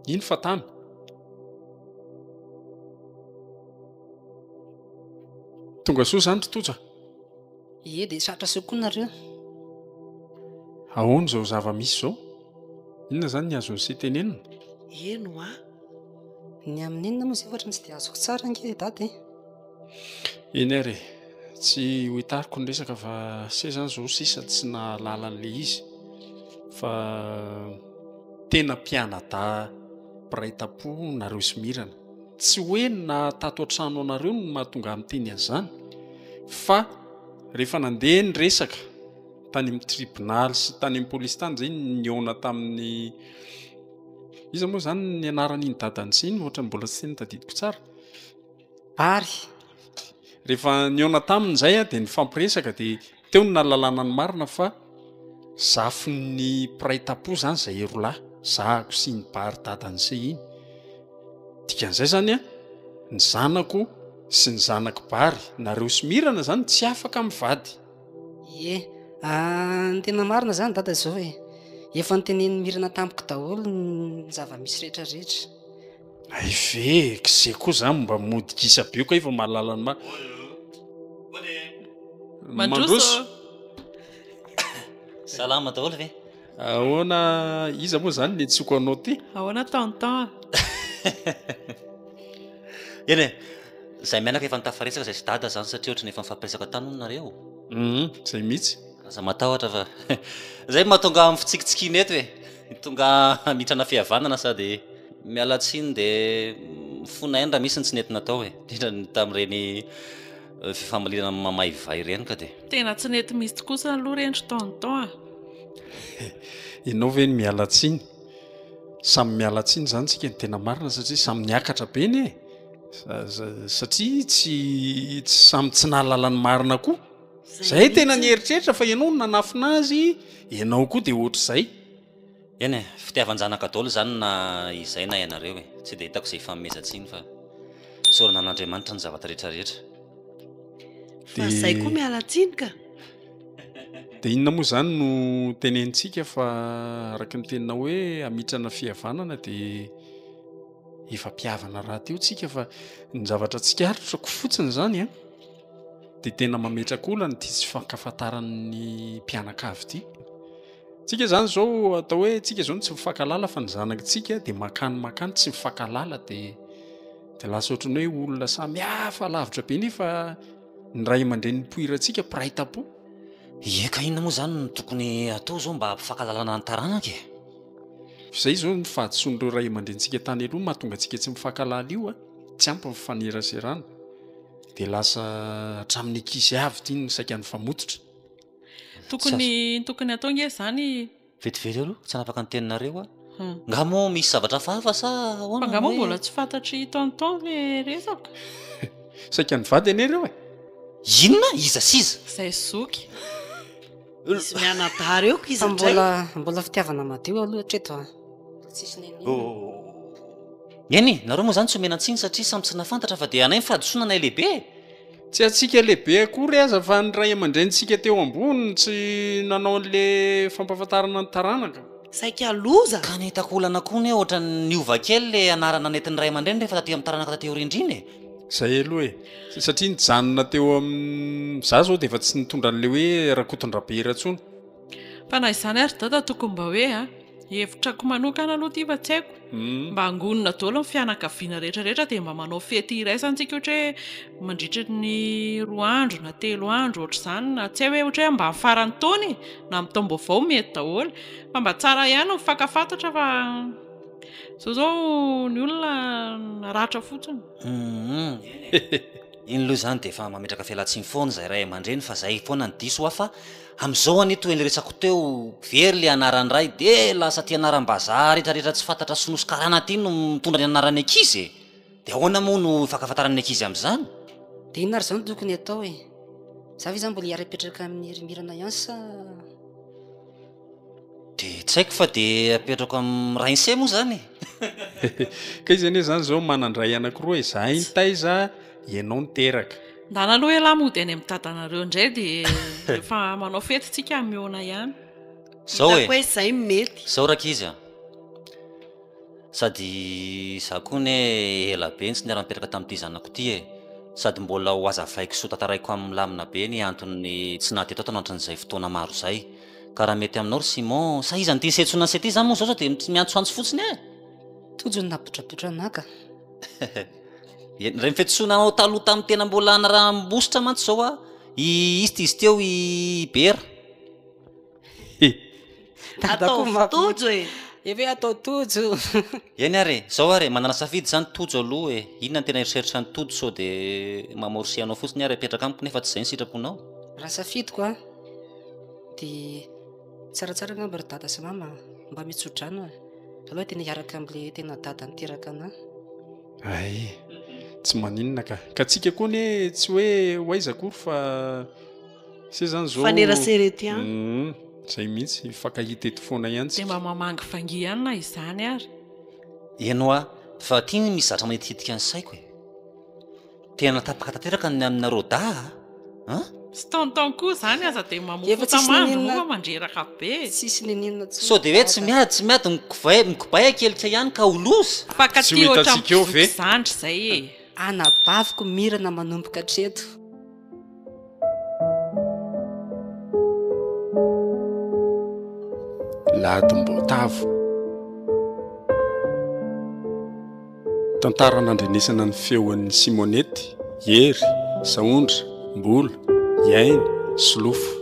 Iny fa tany. Tonga soa izany ry Tojo a. Ie dia tratra soa koa nareo. Ahoana izao zava-misy izao? Inona izany ny azon'i se tenenina? Eny hoa. Ny amin'inona moa izay ohatran'ny tsy dia azoko tsara ange dada e. Eny ary e, tsy ho hitariko ny resaka fa se zany izao sisa tsy nahalala an'ilay izy fa tena mpianadahy mpiray tampo nareo sy Mirana. Tsy hoe ny naha tato an-trano anareo no mahatonga ahy miteny an'izany fa rehefa nandeha ny resaka tany amin'ny tribonaly sy tany amin'ny polisy tany zay nihaona tamin'ny iza moa zany ny anaran'iny dadan'i sy iny ohatran'ny mbola tsy tadidiko tsara. Ary. Rehefa nihaona taminy zay aho dia nifampiresaka dia teo no nahalalana ny marina fa zafin'ny mpiray tampo zany zay rolahy, zahako sy iny Bary dadan'i sy iny. Dikan'izay zany an, ny zanako sy ny zanak'i Bary, nareo sy Mirana zany tsy afaka mivady. Ie, ny tena marina zany dada zao e, efa notenenin'i Mirana tamiko daholo ny zava-misy rehetra rehetra. Hay ve e, k'ze koa zany mba mody gisa be koa efa mahalala ny marina. Mandroso. Salama daholo ve? Ahoana, iza moa zany ny antsoiko anao ty? Ahoana tonton? Eny e, zay mianaka efa nitafaresaka zay sy dada zany satria ohatran'ny efa nifampiresaka tany hono nareo. Hum, zay mihitsy. Aza matahotra fa zay mahatonga amin'ny fitsikitsikiana eto e. Tonga hamitrana fihavanana sady miala tsiny de mifona ihany raha misy ny tsy nety natao e, indrindra ny tamin'ireny fifamaliana mamaivay ireny ka de. Tena tsy nety mihitsy kosa aloha ireny ry tonton a. Ianao ve no miala tsiny? Samy miala tsiny izany tsika ny tena marina satria samy niakatra be anie e! Satria tsy tsy samy tsy nahalala ny marina koa. Zay tena nieritreritra fa ianao no nanafina azy, ianao koa dia ohatr'izay. Eny e, fitiavan-janaka daholo izany na izay na ianareo e. Tsy dia hitako izay ifanomezan-tsiny fa isaorana an'Andriamanitra ny zavatra rehetra rehetra. Fa zay koa miala tsiny ka. Dia inona moa izany no tenenintsika fa araka ny teninao hoe hamitrana fihavanana dia efa mpihavana rahateo tsika fa ny zavatra tsikaritrako fotsiny izany an dia tena mametraka olana ity tsy fifankafantaran'ny mpianakavy ity. Tsika izany izao atao hoe tsika izao no tsy mifankahalala fa ny zanakitsika dia mankany mankany tsy mifankahalala dia dia lasa ohatran'ny hoe olona samy hafa lavitra be nefa ny ray aman-dreny nipoirantsika mpiray tampo. Ie ka inona moa izany no tokony atao izao mba hampifankahalalana ny taranaka e? Izay izao ny fahadisoan'ireo ray aman-drenintsika tany aloha mahatonga antsika tsy mifankahalala io a, tsy ampy ny fifaneraserana dia lasa hatramin'ny ankizy avy ity no saika nifamototra. Tokony tokony atao nge zany. Vetivety aloha, tsy hanapaka ny teninareo aho. Nga moa misy zavatra hafahafa sa ahoana? Fa nga moa mbola tsy fantatr'i tonton le resaka? Saika nivady anie ireo e! Inona? Iza sy iza? Izay zoky. Izy mianadahy ireo ko iza Fa indray? mbola mbola fitiavana madio aloha hatreto a. Tsisy n'inon'inona. Eny e, nareo moa zany tsy omena tsiny satria samy tsy nahafantatra fa dia anay ny fahadisoana anay lehibe e! Tsy antsika lehibe akory aza fa ny ray aman-drenintsika teo ambony no tsy nanao an'le fampahafantarana ny taranaka. Saika loza! Ka ny hitako olana koa anie ohatran'ny niova kely le anarana nentin'ny ray aman-dreny rehefa taty amin'ny taranaka taty aoriana indrindra e! Zay aloha e! Satria nijanona teo amin'ny, za zao dia efa tsy nitondra an'le hoe Rakotondrabera intsony. Fa na izany ary dada tokony mba hoe a! Hevitrako manokana aloha ity fa tsy haiko. Mba angonina daholo ny fianakaviana rehetra rehetra dia mba manao fety iraisana tsika ohatra hoe mandritra ny roa andro na telo andro ohatr'izany na tsy hay hoe ohatra hoe mba amin'ny faran'ny taona e, na amin'ny taom-baovao mety daholo. Fa mba tsara ihany ny mifankafantatra fa izao izao ny olona naratra fotsiny. Humm. Iny aloha izany dia efa mametraka fialantsiny foana izay ray aman-dreny fa izay foana no diso hoa fa amin'izao anie toy ny resako teo very le anaran'ny ray dia lasa aty anaram-bazaha retraretra tsy fantatra sinoa sy karana aty no mitondra ny anaran'ny ankizy e! Dia ahoana moa no hifankafantaran'ny ankizy amin'izany? Dia inona ary izao no tokony atao e? Za ve izany mbola hiara-hipetraka amin'i Hery Mirana ihany sa. Dia tsy haiko fa dia apetrako amin'ny rain'se moa izany e! Ka izy anie izany izao manan-dray anankiroa e, izahay nitaiza, ianao niteraka. Ndana aloha ialahy mody any amin'ny dadanareo indray dia rehefa manao fety tsika mihaona ihany. Zao e! Hitako hoe izay mety. Zao rankizy a! Sady izaho koa anie ela be no tsy niara-nipetraka tamin'ity zanako ity e! Sady mbola ho hazavaiko sy ho tantaraiko aminy milamina be ny antony tsy naha teto ato anatin'izay fotoana maro izay. Ka raha mety aminao ry Simon, sa iza no tia setsona an'i Sety izany moa izao sao dia miantsoantso fotsiny e! Tojo ny nahabotrabotra anà ka! Ireny fetsoana anao taloha tamin'ny tena mbola naraham-bositra mantsy izao a! I izy izy teo i Bera. Ataovy Tojo e! Efa hoe atao Tojo. Eny ary e! Zao ary e, manana safidy zany Tojo aloha e! Inona no tena eritreritra an'i Tojo sao de mamorse anao fotsiny ary apetraka amiko nefa tsy izay ny sitraponao? Raha safidiko an, dia tsaratsara angamba ry dada sy mama mba mitso-drano e! Aleo tena hiaraka amin'ilay tena dada niteraka anah. Hay, tsy maninona ka. Ka tsika koa anie tsy hoe ho aiza akory fa se zany zao. Mifanerasera eto ihany. Hum, zay mihitsy, hifankahita eto foana ihany Dia tsika. mba mamangivangy ihany na izany ary. Eny hoa, fa aty misy zatra manitikitika ny saiko e. Tena tapaka tanteraka ny aminareo dahy a! An? Sy tonton koa zany aza dia Efa mamofotra tsisy mandry niniana. moa fa mandreraka be. Tsisy niniana intsony Sao dia hoe tsy dada. miady tsy miady mikobay mikobay akelika ihany ka ho loza? Tsy ho Mpankatia ohatran'ny hitantsika eo ve? mpizoky zandry zay e. Anabaviko Mirana manomboka hatreto. Ladim-boatavo. Tantara nandrenesana ny feon'i Simonety, Hery, Sahondra, Mbola, Iaina, Solofo.